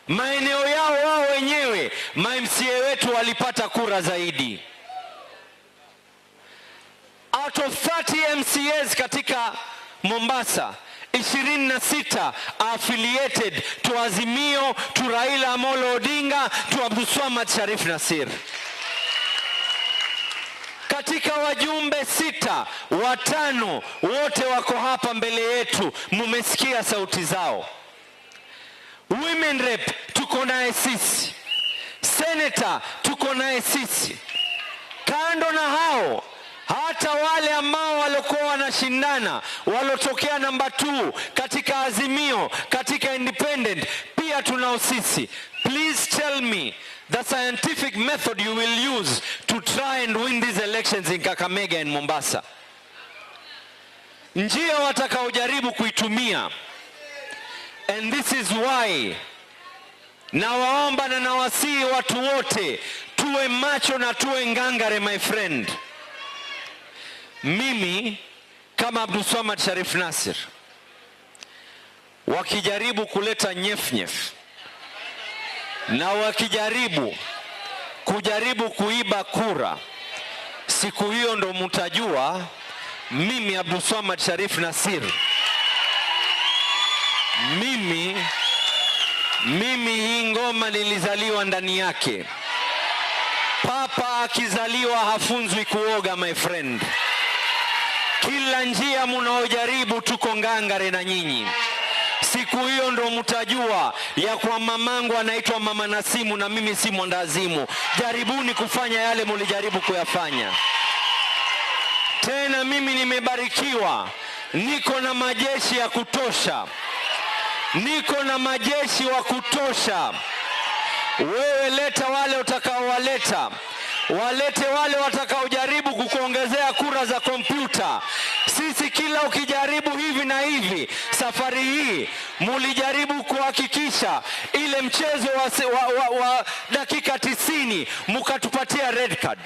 maeneo yao wao wenyewe, ma MCA wetu walipata kura zaidi. Out of 30 MCAs katika Mombasa, 26 affiliated to Azimio, to Raila Amolo Odinga, to Abdulswamad Sharif Nasir. Katika wajumbe 6, 5 wote wako hapa mbele yetu, mumesikia sauti zao. Women rep tuko naye sisi, senator tuko naye sisi. Kando na hao, hata wale ambao walikuwa wanashindana walotokea namba 2 katika Azimio, katika Independent, pia tunao sisi. Please tell me the scientific method you will use to try and win these elections in Kakamega and Mombasa. Njia watakaojaribu kuitumia, and this is why nawaomba na nawasihi watu wote tuwe macho na tuwe ngangare, my friend. Mimi kama Abdulswamad Sharif Nasir, wakijaribu kuleta nyefnyef na wakijaribu kujaribu kuiba kura, siku hiyo ndo mtajua mimi Abdulswamad Sharif Nasir, mimi hii ngoma nilizaliwa ndani yake. Papa akizaliwa hafunzwi kuoga, my friend. Kila njia munaojaribu tuko ngangare na nyinyi. Siku hiyo ndo mtajua ya kwa mamangu anaitwa Mama Nasimu na mimi si mwandazimu. Jaribuni kufanya yale mulijaribu kuyafanya. Tena mimi nimebarikiwa, niko na majeshi ya kutosha, niko na majeshi wa kutosha. Wewe leta wale utakaowaleta, walete wale watakaojaribu kukuongezea kura za kompyuta. Sisi kila ukijaribu hivi na hivi, safari hii mulijaribu kuhakikisha ile mchezo wa dakika 90 mukatupatia red card.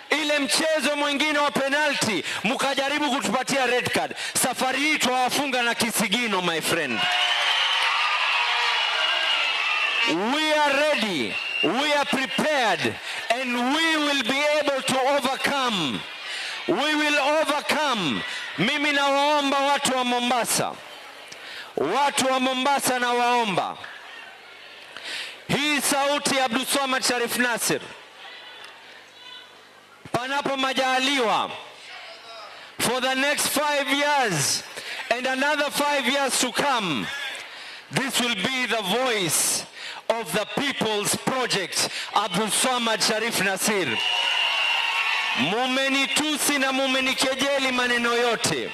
Ile mchezo mwingine wa penalty mukajaribu kutupatia red card. Safari hii twawafunga na kisigino, my friend. We are ready, we are prepared, and we will be able to overcome. We will overcome. Mimi nawaomba watu wa Mombasa, watu wa Mombasa nawaomba, Hii sauti ya Abdulswamad Sharif Nassir, panapo majaliwa, for the next 5 years and another 5 years to come, this will be the voice of the people's project, Abdulswamad Sharif Nassir. Mumenitusi na mumenikejeli maneno yote.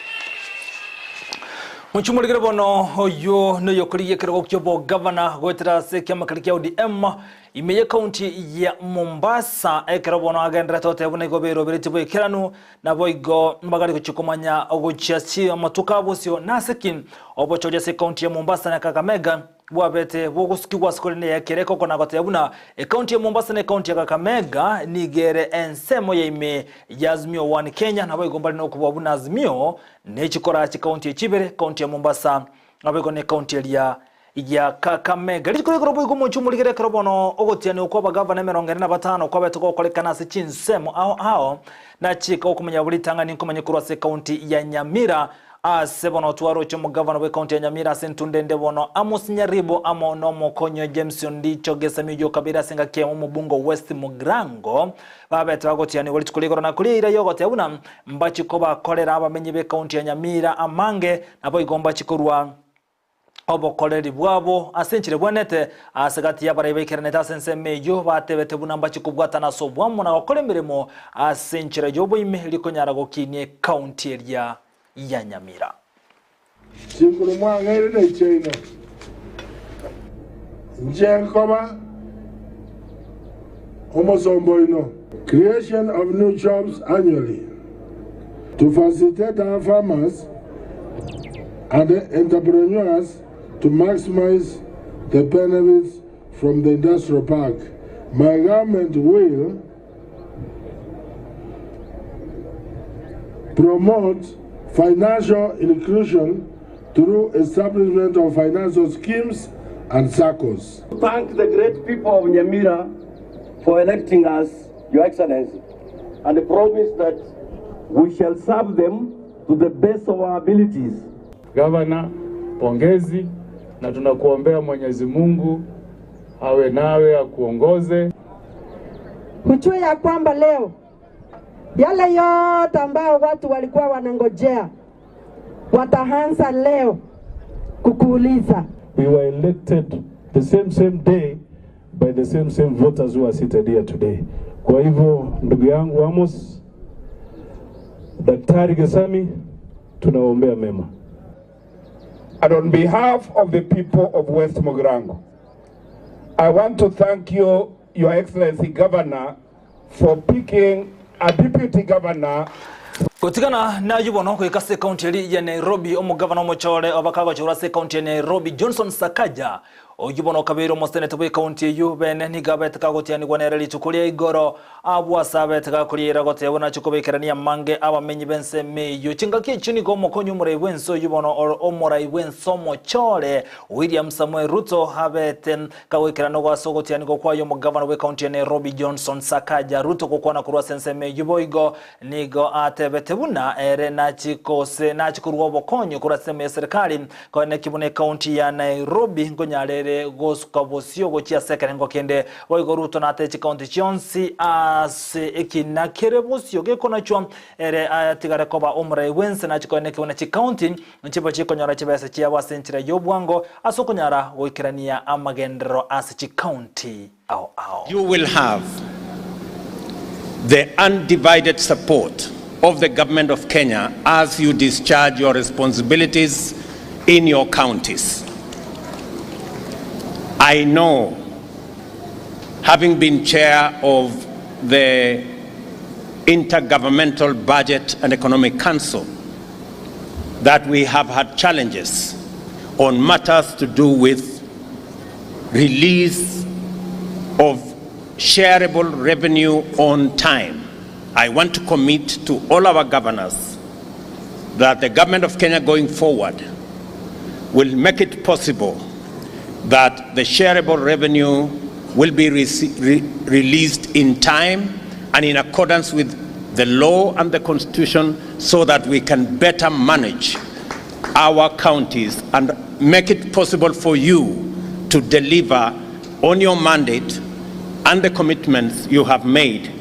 Mochumorigere bono oyo noyokorigia ekerogo kia obogavana goetera ase ekiama keria kia ODM ime ye county ya Mombasa ekero bono agenderete goteba buna igo beroberetie boikeranu naboigo mbagari gochia komanya gochia chi amatuko abosio nase ki obochori ase ecounty ya Mombasa na Kakamega Bwabete bogosukigwa ase korende ekereko oko nagoteba buna ekaunti ya Mombasa na ekaunti ya Kakamega nigo ere ensemo ya ime ya Azimio One Kenya naboigo mbare nokobua buna Azimio nechikora chikaunti echi ibere, ekaunti ya Mombasa naboigo na ekaunti eria ya Kakamega. Rituko rigoro boigo omochie omorigere ekero bono ogotianigwa kwa abagavana 45 kwabete gokorekana ase chinsemo ao ao nachika okomanya buna ritang'ani nkomanye korwa ase ekaunti ya Nyamira Ase bono twaroche omogavana bw'ekaunti ya Nyamira ase entunda ende bono Amos Nyaribo amo nomokonyi o James Ondicho Gesami oyio okabeire ase engaki eyemo omobunge o West Mugirango babete bagotianigwa rituko rigoro na koria eira yogoteba buna mbachi kobakorera abamenyi b'ekaunti ya Nyamira amange naboigo mbachi korwa obokoreri bwabo ase enchera ebwenerete ase gati y'abarai baikeranete ase ensemo eyio batebete buna mbache kobwatana ase obwamo na gokora emeremo ase enchera y'oboime rikonyara gokinia ekaunti eria ya Nyamira. Chinguru mwang'eire nechiaino, inche nkoba omosomba oino. Creation of new jobs annually to facilitate our farmers and entrepreneurs to maximize the benefits from the industrial park. My government will promote financial inclusion through establishment of financial schemes and SACCOs. Thank the great people of Nyamira for electing us, Your Excellency, and promise that we shall serve them to the best of our abilities. Gavana, pongezi na tunakuombea Mwenyezi Mungu awe nawe akuongoze. Mjue ya kwamba leo yale yote ambayo watu walikuwa wanangojea wataanza leo kukuuliza. We were elected the same same day by the same same voters who are seated here today. Kwa hivyo ndugu yangu Amos, Daktari Gesami, tunawaombea mema. And on behalf of the people of West Mugirango, I want to thank you, Your Excellency Governor, for picking a deputy governor. Gotigana nayio bono goika ase ekaunti eria ya Nairobi, omogavana omochore obakagochorwa ase ekaunti ya Nairobi Johnson Sakaja Oyio bono okabeire omoseneta bw'ekaunti eyio bene nigo abete kagotianigwa nere rituko ria igoro. Abwo ase abete gakoriera gotebwa nachie kobekerania amange abamenyi b'ensemo eyio. Chingaki echio nigo omokonyi omorai bw'ense oyio bono ore omorai bw'ense omochore William Samoei Ruto abete kagoikerana ase ogotianigwa kwaye omogavana bw'ekaunti ya Nairobi Johnson Sakaja. Ruto gokwana korwa ase ensemo eyio boigo Nigo atebete buna ere nachie gose nachie korua obokonyi korwa ase ensemo ya serikali, koeneki buna ekaunti ya Nairobi nkonyara ere gosuka bosio gochia ase ekerengo kende. Boigo Ruto natebe chikaunti chionsi ase ekina kere bosio gekonachwa ere atigare koba omorai bwense nachie koeneki buna chikaunti nchibe chikonyora chibesa chiabo ase enchera y'obwango ase okonyara goikerania amagenderero ase chikaunti ao ao. You will have the undivided support of the government of Kenya as you discharge your responsibilities in your counties. I know, having been chair of the Intergovernmental Budget and Economic Council, that we have had challenges on matters to do with release of shareable revenue on time. I want to commit to all our governors that the government of Kenya going forward will make it possible that the shareable revenue will be released in time and in accordance with the law and the constitution so that we can better manage our counties and make it possible for you to deliver on your mandate and the commitments you have made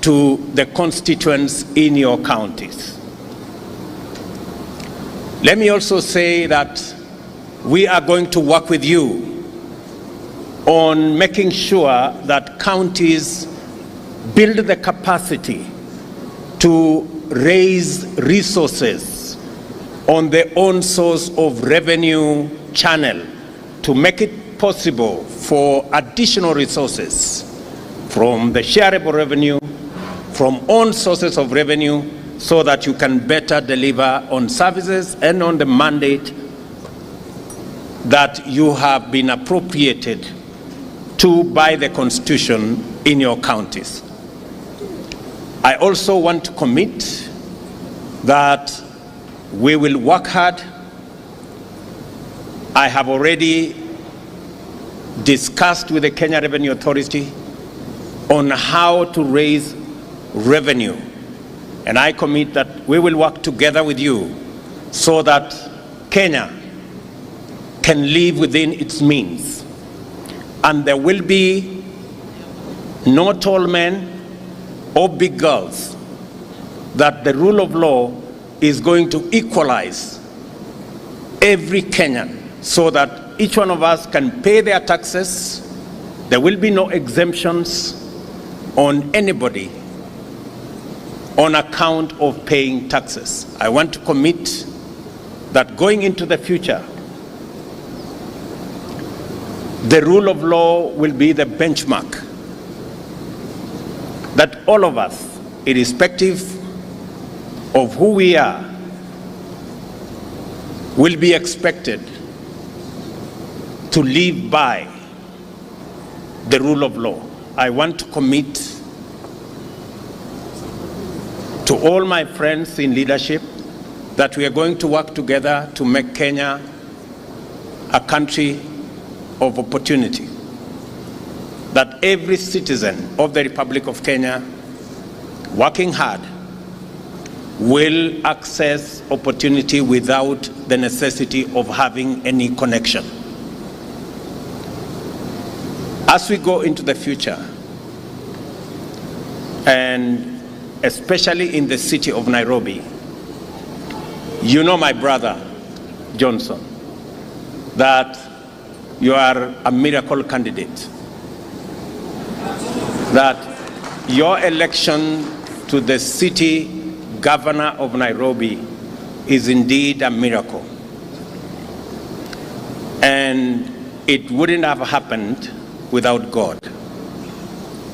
to the constituents in your counties. Let me also say that we are going to work with you on making sure that counties build the capacity to raise resources on their own source of revenue channel to make it possible for additional resources from the shareable revenue, from own sources of revenue, so that you can better deliver on services and on the mandate that you have been appropriated to by the Constitution in your counties. I also want to commit that we will work hard. I have already discussed with the Kenya Revenue Authority on how to raise revenue. And I commit that we will work together with you so that Kenya can live within its means. And there will be no tall men or big girls, that the rule of law is going to equalize every Kenyan so that each one of us can pay their taxes. There will be no exemptions on anybody on account of paying taxes. I want to commit that going into the future, the rule of law will be the benchmark that all of us, irrespective of who we are, will be expected to live by the rule of law. I want to commit to all my friends in leadership that we are going to work together to make Kenya a country of opportunity. That every citizen of the Republic of Kenya working hard will access opportunity without the necessity of having any connection. As we go into the future, and especially in the city of Nairobi, you know my brother, Johnson, that you are a miracle candidate. That your election to the city governor of Nairobi is indeed a miracle. And it wouldn't have happened without God.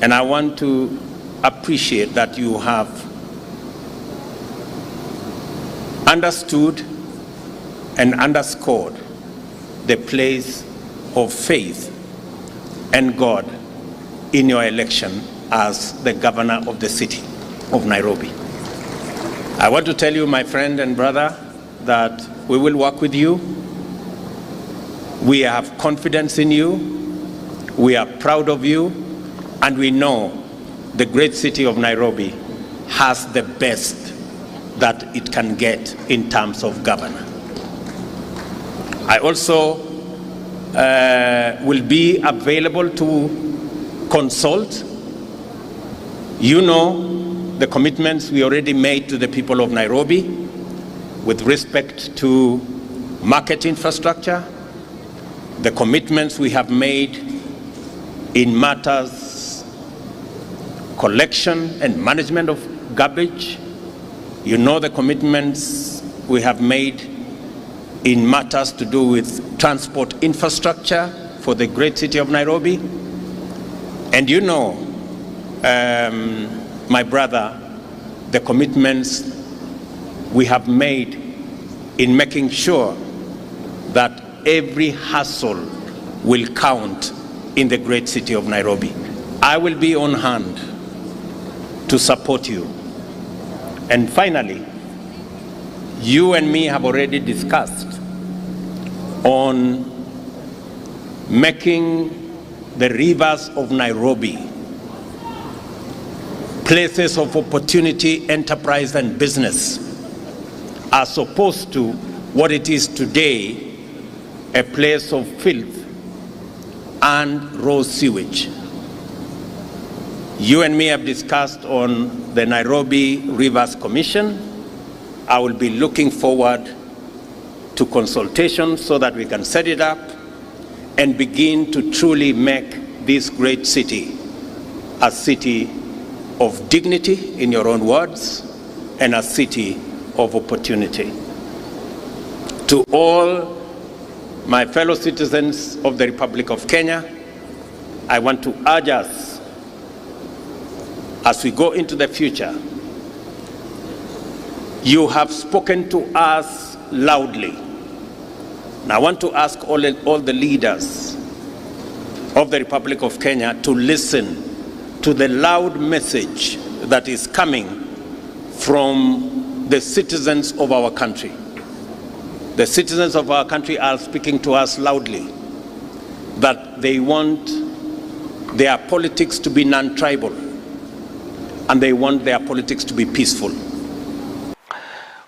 And I want to appreciate that you have understood and underscored the place of faith and God in your election as the governor of the city of Nairobi. I want to tell you, my friend and brother, that we will work with you. We have confidence in you. We are proud of you. And we know the great city of Nairobi has the best that it can get in terms of governor. I also will be available to consult. You know the commitments we already made to the people of Nairobi with respect to market infrastructure, the commitments we have made in matters collection and management of garbage. You know the commitments we have made in matters to do with transport infrastructure for the great city of Nairobi. And you know, my brother, the commitments we have made in making sure that every hustle will count in the great city of Nairobi. I will be on hand to support you. And finally, you and me have already discussed on making the rivers of Nairobi places of opportunity, enterprise, and business, as opposed to what it is today, a place of filth and raw sewage. You and me have discussed on the Nairobi Rivers Commission. I will be looking forward to consultation so that we can set it up and begin to truly make this great city a city of dignity, in your own words, and a city of opportunity. To all my fellow citizens of the Republic of Kenya, I want to urge us as we go into the future, you have spoken to us loudly. And I want to ask all, all the leaders of the Republic of Kenya to listen to the loud message that is coming from the citizens of our country. The citizens of our country are speaking to us loudly that they want their politics to be non tribal and they want their politics to be peaceful.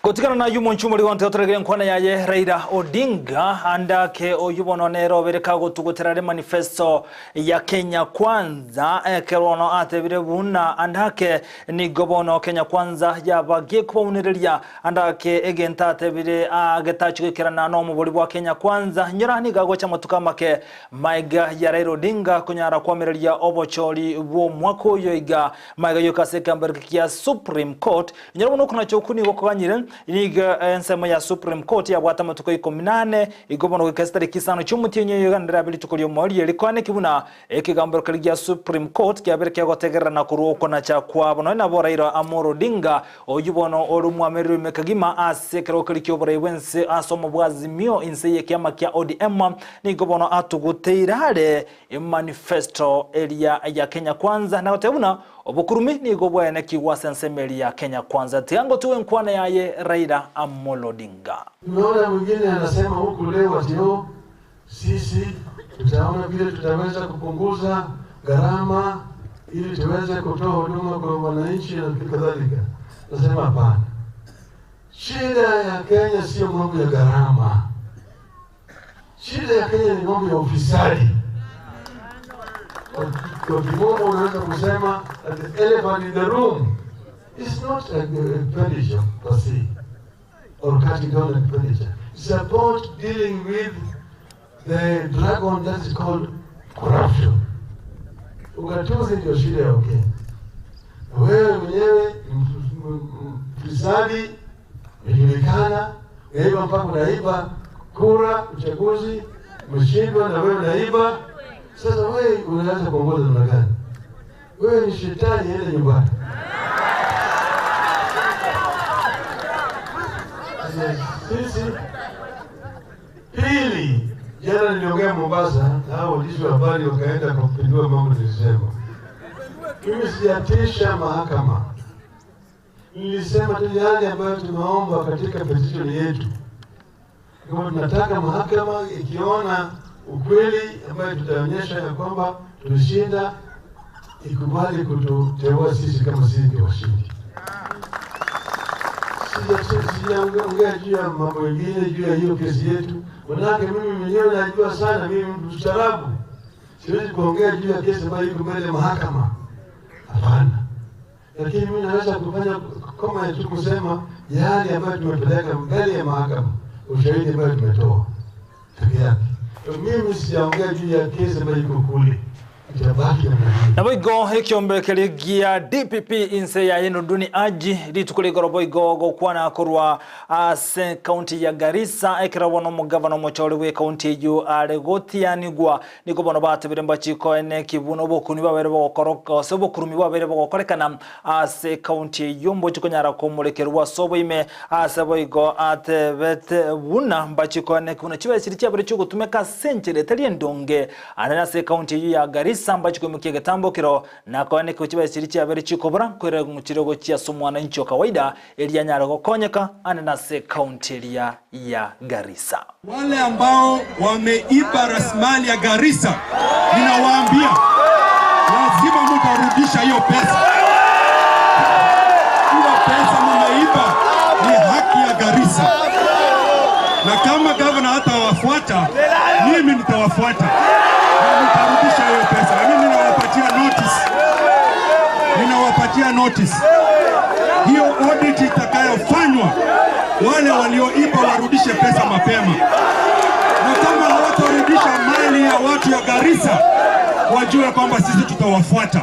Gotigana na aywo omonche omorigwa onte otoregere enkwana yaye Raila Odinga ande ake oywo bono nere obere kagotugutera are manifesto ya Kenya Kwanza ekero bono atebire buna ande ake nigo bono Kenya Kwanza yaba gekobaunereria ande ake egento atebire getachi goikerana na omobori bwa Kenya Kwanza nyora nigo agocha amatuko amake Maega ya Raila Odinga konyara koamereria obochori bw'omwaka oyo iga maega yoka ase ekeambereko kia Supreme Court. Inyora bono okonacha okwo nigo koganyire nigo ensemo ya Supreme Court yabwate amatuko ikomi na ane igo bono goika ase tariki isano chi'omotienyi oyo iga nerabe rituko ri'omoerio rikoaneki buna ekegambero keria gia Supreme Court kiabere kiagotegererana korwa okonacha kwabo. Nonya nabo Raila Amolo Odinga oyio bono ore omwamereri oime kegima ase ekerogo keria ki'oborai bw'ense ase omobwazimio inse y'ekiama kia ODM Nigo bono atuguteire are emanifesto eria ya Kenya Kwanza na goteba buna obokurumi nigo bwaenekigwe ase ensemo eria ya Kenya Kwanza. Tiga ngotugwe enkwana yaye Raila Amolo Odinga. Tumeona mwingine anasema huku leo ati oh, sisi tutaona vile tutaweza kupunguza gharama ili tuweze kutoa huduma kwa wananchi na kadhalika. Nasema hapana, shida ya Kenya sio mambo ya gharama. Shida ya Kenya ni mambo ya ufisadi. Kwa kimombo unaweza kusema that the elephant in the room is not expenditure per se or cutting down expenditure. It's about dealing with the dragon that is called corruption. Ugatuzi ndio shida ya Kenya. Wewe mwenyewe mfisadi, umejulikana, unaiba mpaka unaiba kura, uchaguzi, umeshindwa na wewe unaiba. Sasa wewe unaweza kuongoza namna gani? Wewe ni shetani, enda nyumbani. Sasa sisi pili, jana niliongea Mombasa na hao waandishi wa habari wakaenda kupindua mambo nilisema. Mimi sijatisha mahakama, nilisema tu yale ambayo tumeomba katika petition yetu, kama tunataka mahakama ikiona ukweli ambayo tutaonyesha ya kwamba tulishinda, ikubali kututeua sisi kama sisi ndio washindi. Sijaongea juu ya mambo mengine juu ya hiyo kesi yetu, manake mimi mwenyewe najua sana, mimi mtu mstaarabu, siwezi kuongea juu ya kesi ambayo iko mbele ya mahakama, hapana. Lakini mimi naweza kufanya kama tu kusema yale ambayo tumepeleka mbele ya mahakama, ushahidi ambayo tumetoa peke yake. Mimi sijaongea juu ya kesi ambayo iko kule, itabaki namna hiyo. Naboigo ekiombe keria gia DPP inse yaye Nurdin Haji rituko rigoro boigo gokwana korwa ase county ya Garissa ekero bono omogavana omochori bwe county eywo are gotianigwa nigo bono batebire mbachikoene kibuno obokuni babere bogokoroka ase obokurumi bwabere bogokorekana ase county eywo mbochikonyara komorekerwa ase oboime ase boigo atebete buna mbachikoene buna chibesa chiria chiabere chiogotumeka ase enchera etari endonge ande ase county eywo ya Garissa mbachikoimokia egetambokero nakoene chibesa chiria chiabere chikobora nkoira chire gochia ase omwananchi o kawaida eria anyare gokonyeka ande nase county eria ya Garissa. Wale ambao wameiba rasilimali ya Garissa, ninawaambia lazima mtarudisha hiyo pesa. Hiyo pesa mumeiba ni haki ya Garissa, na kama gavana hatawafuata, mimi nitawafuata. Na mtarudisha hiyo pesa. Na mimi nawapatia notice, ninawapatia notice hiyo audit itakayofanywa, wale walioiba warudishe pesa mapema, na kama hawatarudisha mali ya watu ya Garissa, wajue kwamba sisi tutawafuata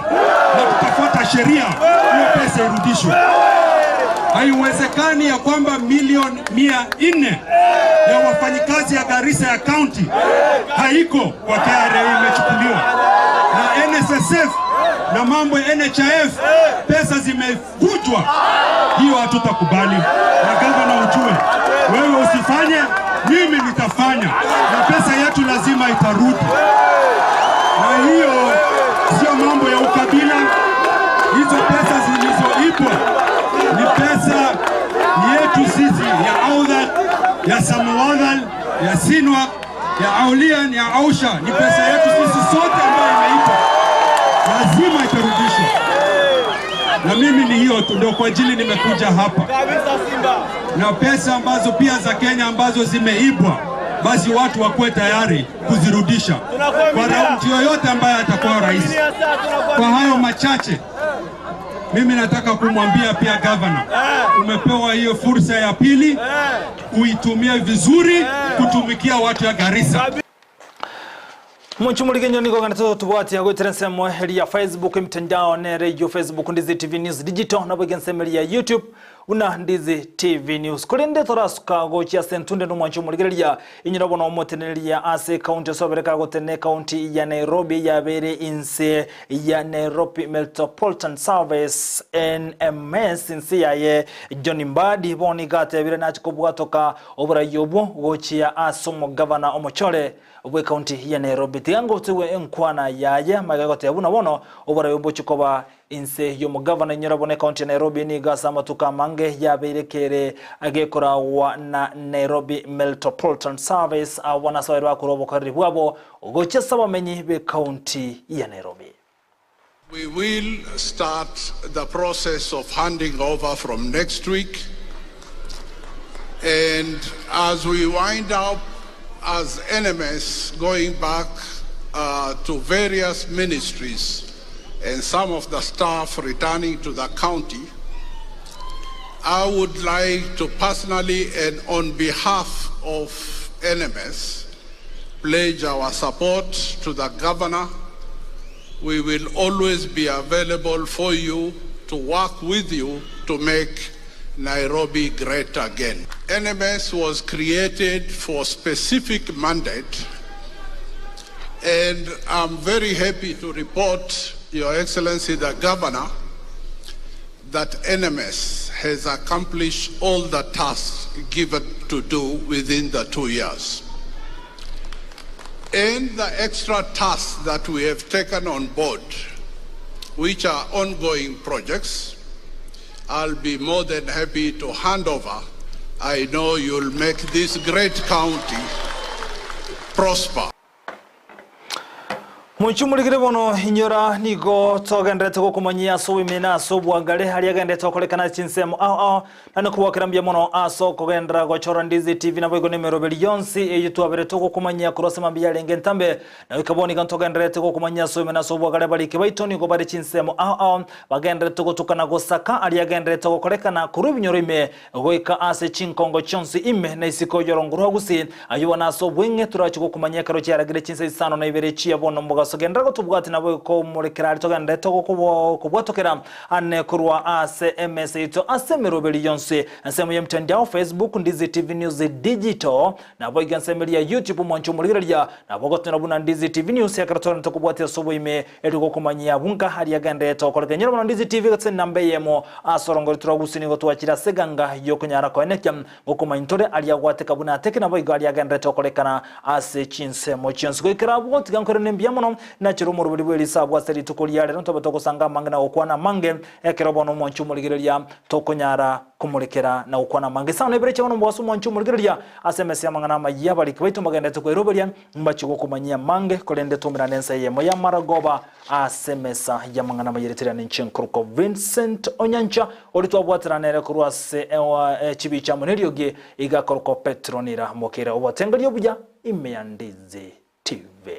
na tutafuata sheria, hiyo pesa irudishwe. Haiwezekani ya kwamba milioni 400 ya wafanyikazi ya Garissa ya county haiko kwa KRA, imechukuliwa na NSSF na mambo ya NHIF, pesa zimevujwa. Hiyo hatutakubali. Na gavana, ujue wewe usifanye, mimi nitafanya, na pesa yetu lazima itarudi. Na hiyo sio mambo ya ukabila. Hizo pesa zilizoibwa ni pesa yetu sisi ya Audhal, ya Samuadhal, ya Sinwak, ya Aulian, ya Ausha. Ni pesa yetu sisi sote ambayo imeibwa, lazima itarudishwa. Na mimi ni hiyo tu ndio kwa ajili nimekuja hapa, na pesa ambazo pia za Kenya ambazo zimeibwa, basi watu wakuwe tayari kuzirudisha kwa raundi yoyote ambaye atakuwa rais. Kwa hayo machache, mimi nataka kumwambia pia gavana, umepewa hiyo fursa ya pili, uitumie vizuri kutumikia watu ya Garissa. Omonchomorigenyo nigo gane totobwatia goetera ensemo eria ya Facebook emitandao nere eyio Facebook Ndizi TV News Digital nabo iga ensemo eria ya YouTube buna Ndizi TV News. Korende torasuka gochia ase entunde nomwancho omorigereria inyora bono omoteneneria ase ekaunti osobere kagotenena ekaunti ya Nairobi yabeire inse ya Nairobi Metropolitan Service NMS inse yaye John Mbadi bono iga atebire nache kobwatoka oborai obwo gochia ase omogavana omochore bw'ecounty ya Nairobi. Tiga ngotigwe enkwana yaye amaiga egoteba buna bono oborai obochie koba inse y'omogavana. Inyora bono ecounty ya Nairobi nigo ase amatuko amange yabeire kere gekoragwa na Nairobi Meltropolitan Service abwo nase abairi bakorwa obokoreri bwabo gochia ase abamenyi b'ecounty ya Nairobi. We will start the process of handing over from next week. And as we wind up as NMS going back uh, to various ministries and some of the staff returning to the county, I would like to personally and on behalf of NMS pledge our support to the governor. We will always be available for you to work with you to make Nairobi great again. NMS was created for specific mandate and I'm very happy to report, Your Excellency the Governor, that NMS has accomplished all the tasks given to do within the two years. And the extra tasks that we have taken on board, which are ongoing projects, I'll be more than happy to hand over. I know you'll make this great county prosper. Mochumorigire bono inyora nigo togenderete gokomanyia ase oboime na ase obwangare aria agenderete gokorekana ase chinsemo ao ao na nokobwakera mbuya mono ase okogenderera gochora Ndizi TV naboigo na emeroberi yonsi eyio twabere togokomanyia korwa ase mambia yarenge entambe na goika bono iga ntogendererete gokomanyia ase oboime na ase obwagare abariki baito nigo bare chinsemo ao ao bagendererete gotuka na gosaka aria agendererete gokorekana korwa ebinyoro ime Goika ase chinkongo chionsi ime na isiko y'orongo rwa gusii, ayio bono ase obweng'e torache gokumanyia ekero chiaragire chinsa isano na ibere chia bono mogaso. Genderera gotobwatia nabo komorekera aria togenderete kobwatokera ane korwa ase emesa yaito ase emeroberi yonsi. Ensemo y'emtandao, Facebook, Ndizi TV News Digital, Naboigo ensemo eria ya YouTube omwanche omorigereria, nabo ogotenena buna Ndizi TV News ekero togenderete kobwatia ase oboime erio gokomanyia abwo nka aria agendererete gokoreka. Inyora bono Ndizi TV gose enamba eyemo ase orongo rwaitu rwa Gusii nigo twachire ase eganga yokonyara koenekia gokomanya tore aria agwateka buna ateke naboigo aria agendererete gokorekana ase chinsemo chionsi. Goikera abwo tiga nkoirane mbuya mono nachire omoroberi bw'erisabu ase rituko ria rero ntobe togosanga amange na gokwana amange ekero bono omwanche omorigereria tokonyara komorekera na gokwana amange. Isano na ibere chiabo nomogasa omwanche omorigereria ase emesa y'amang'ana amayia abariki baito mbagenderete koeroberia, mbachie gokomanyia amange, korende toumerane ensa eyemo y'amaragoba ase emesa y'amang'ana amayia ritirane ninche nkorokwa Vincent Onyancha, oria twabwaterana nere korwa ase chibicha amo neriogi iga akorokwa Petronira Mokeira. Obotengeria obuya ime ya Ndizi TV.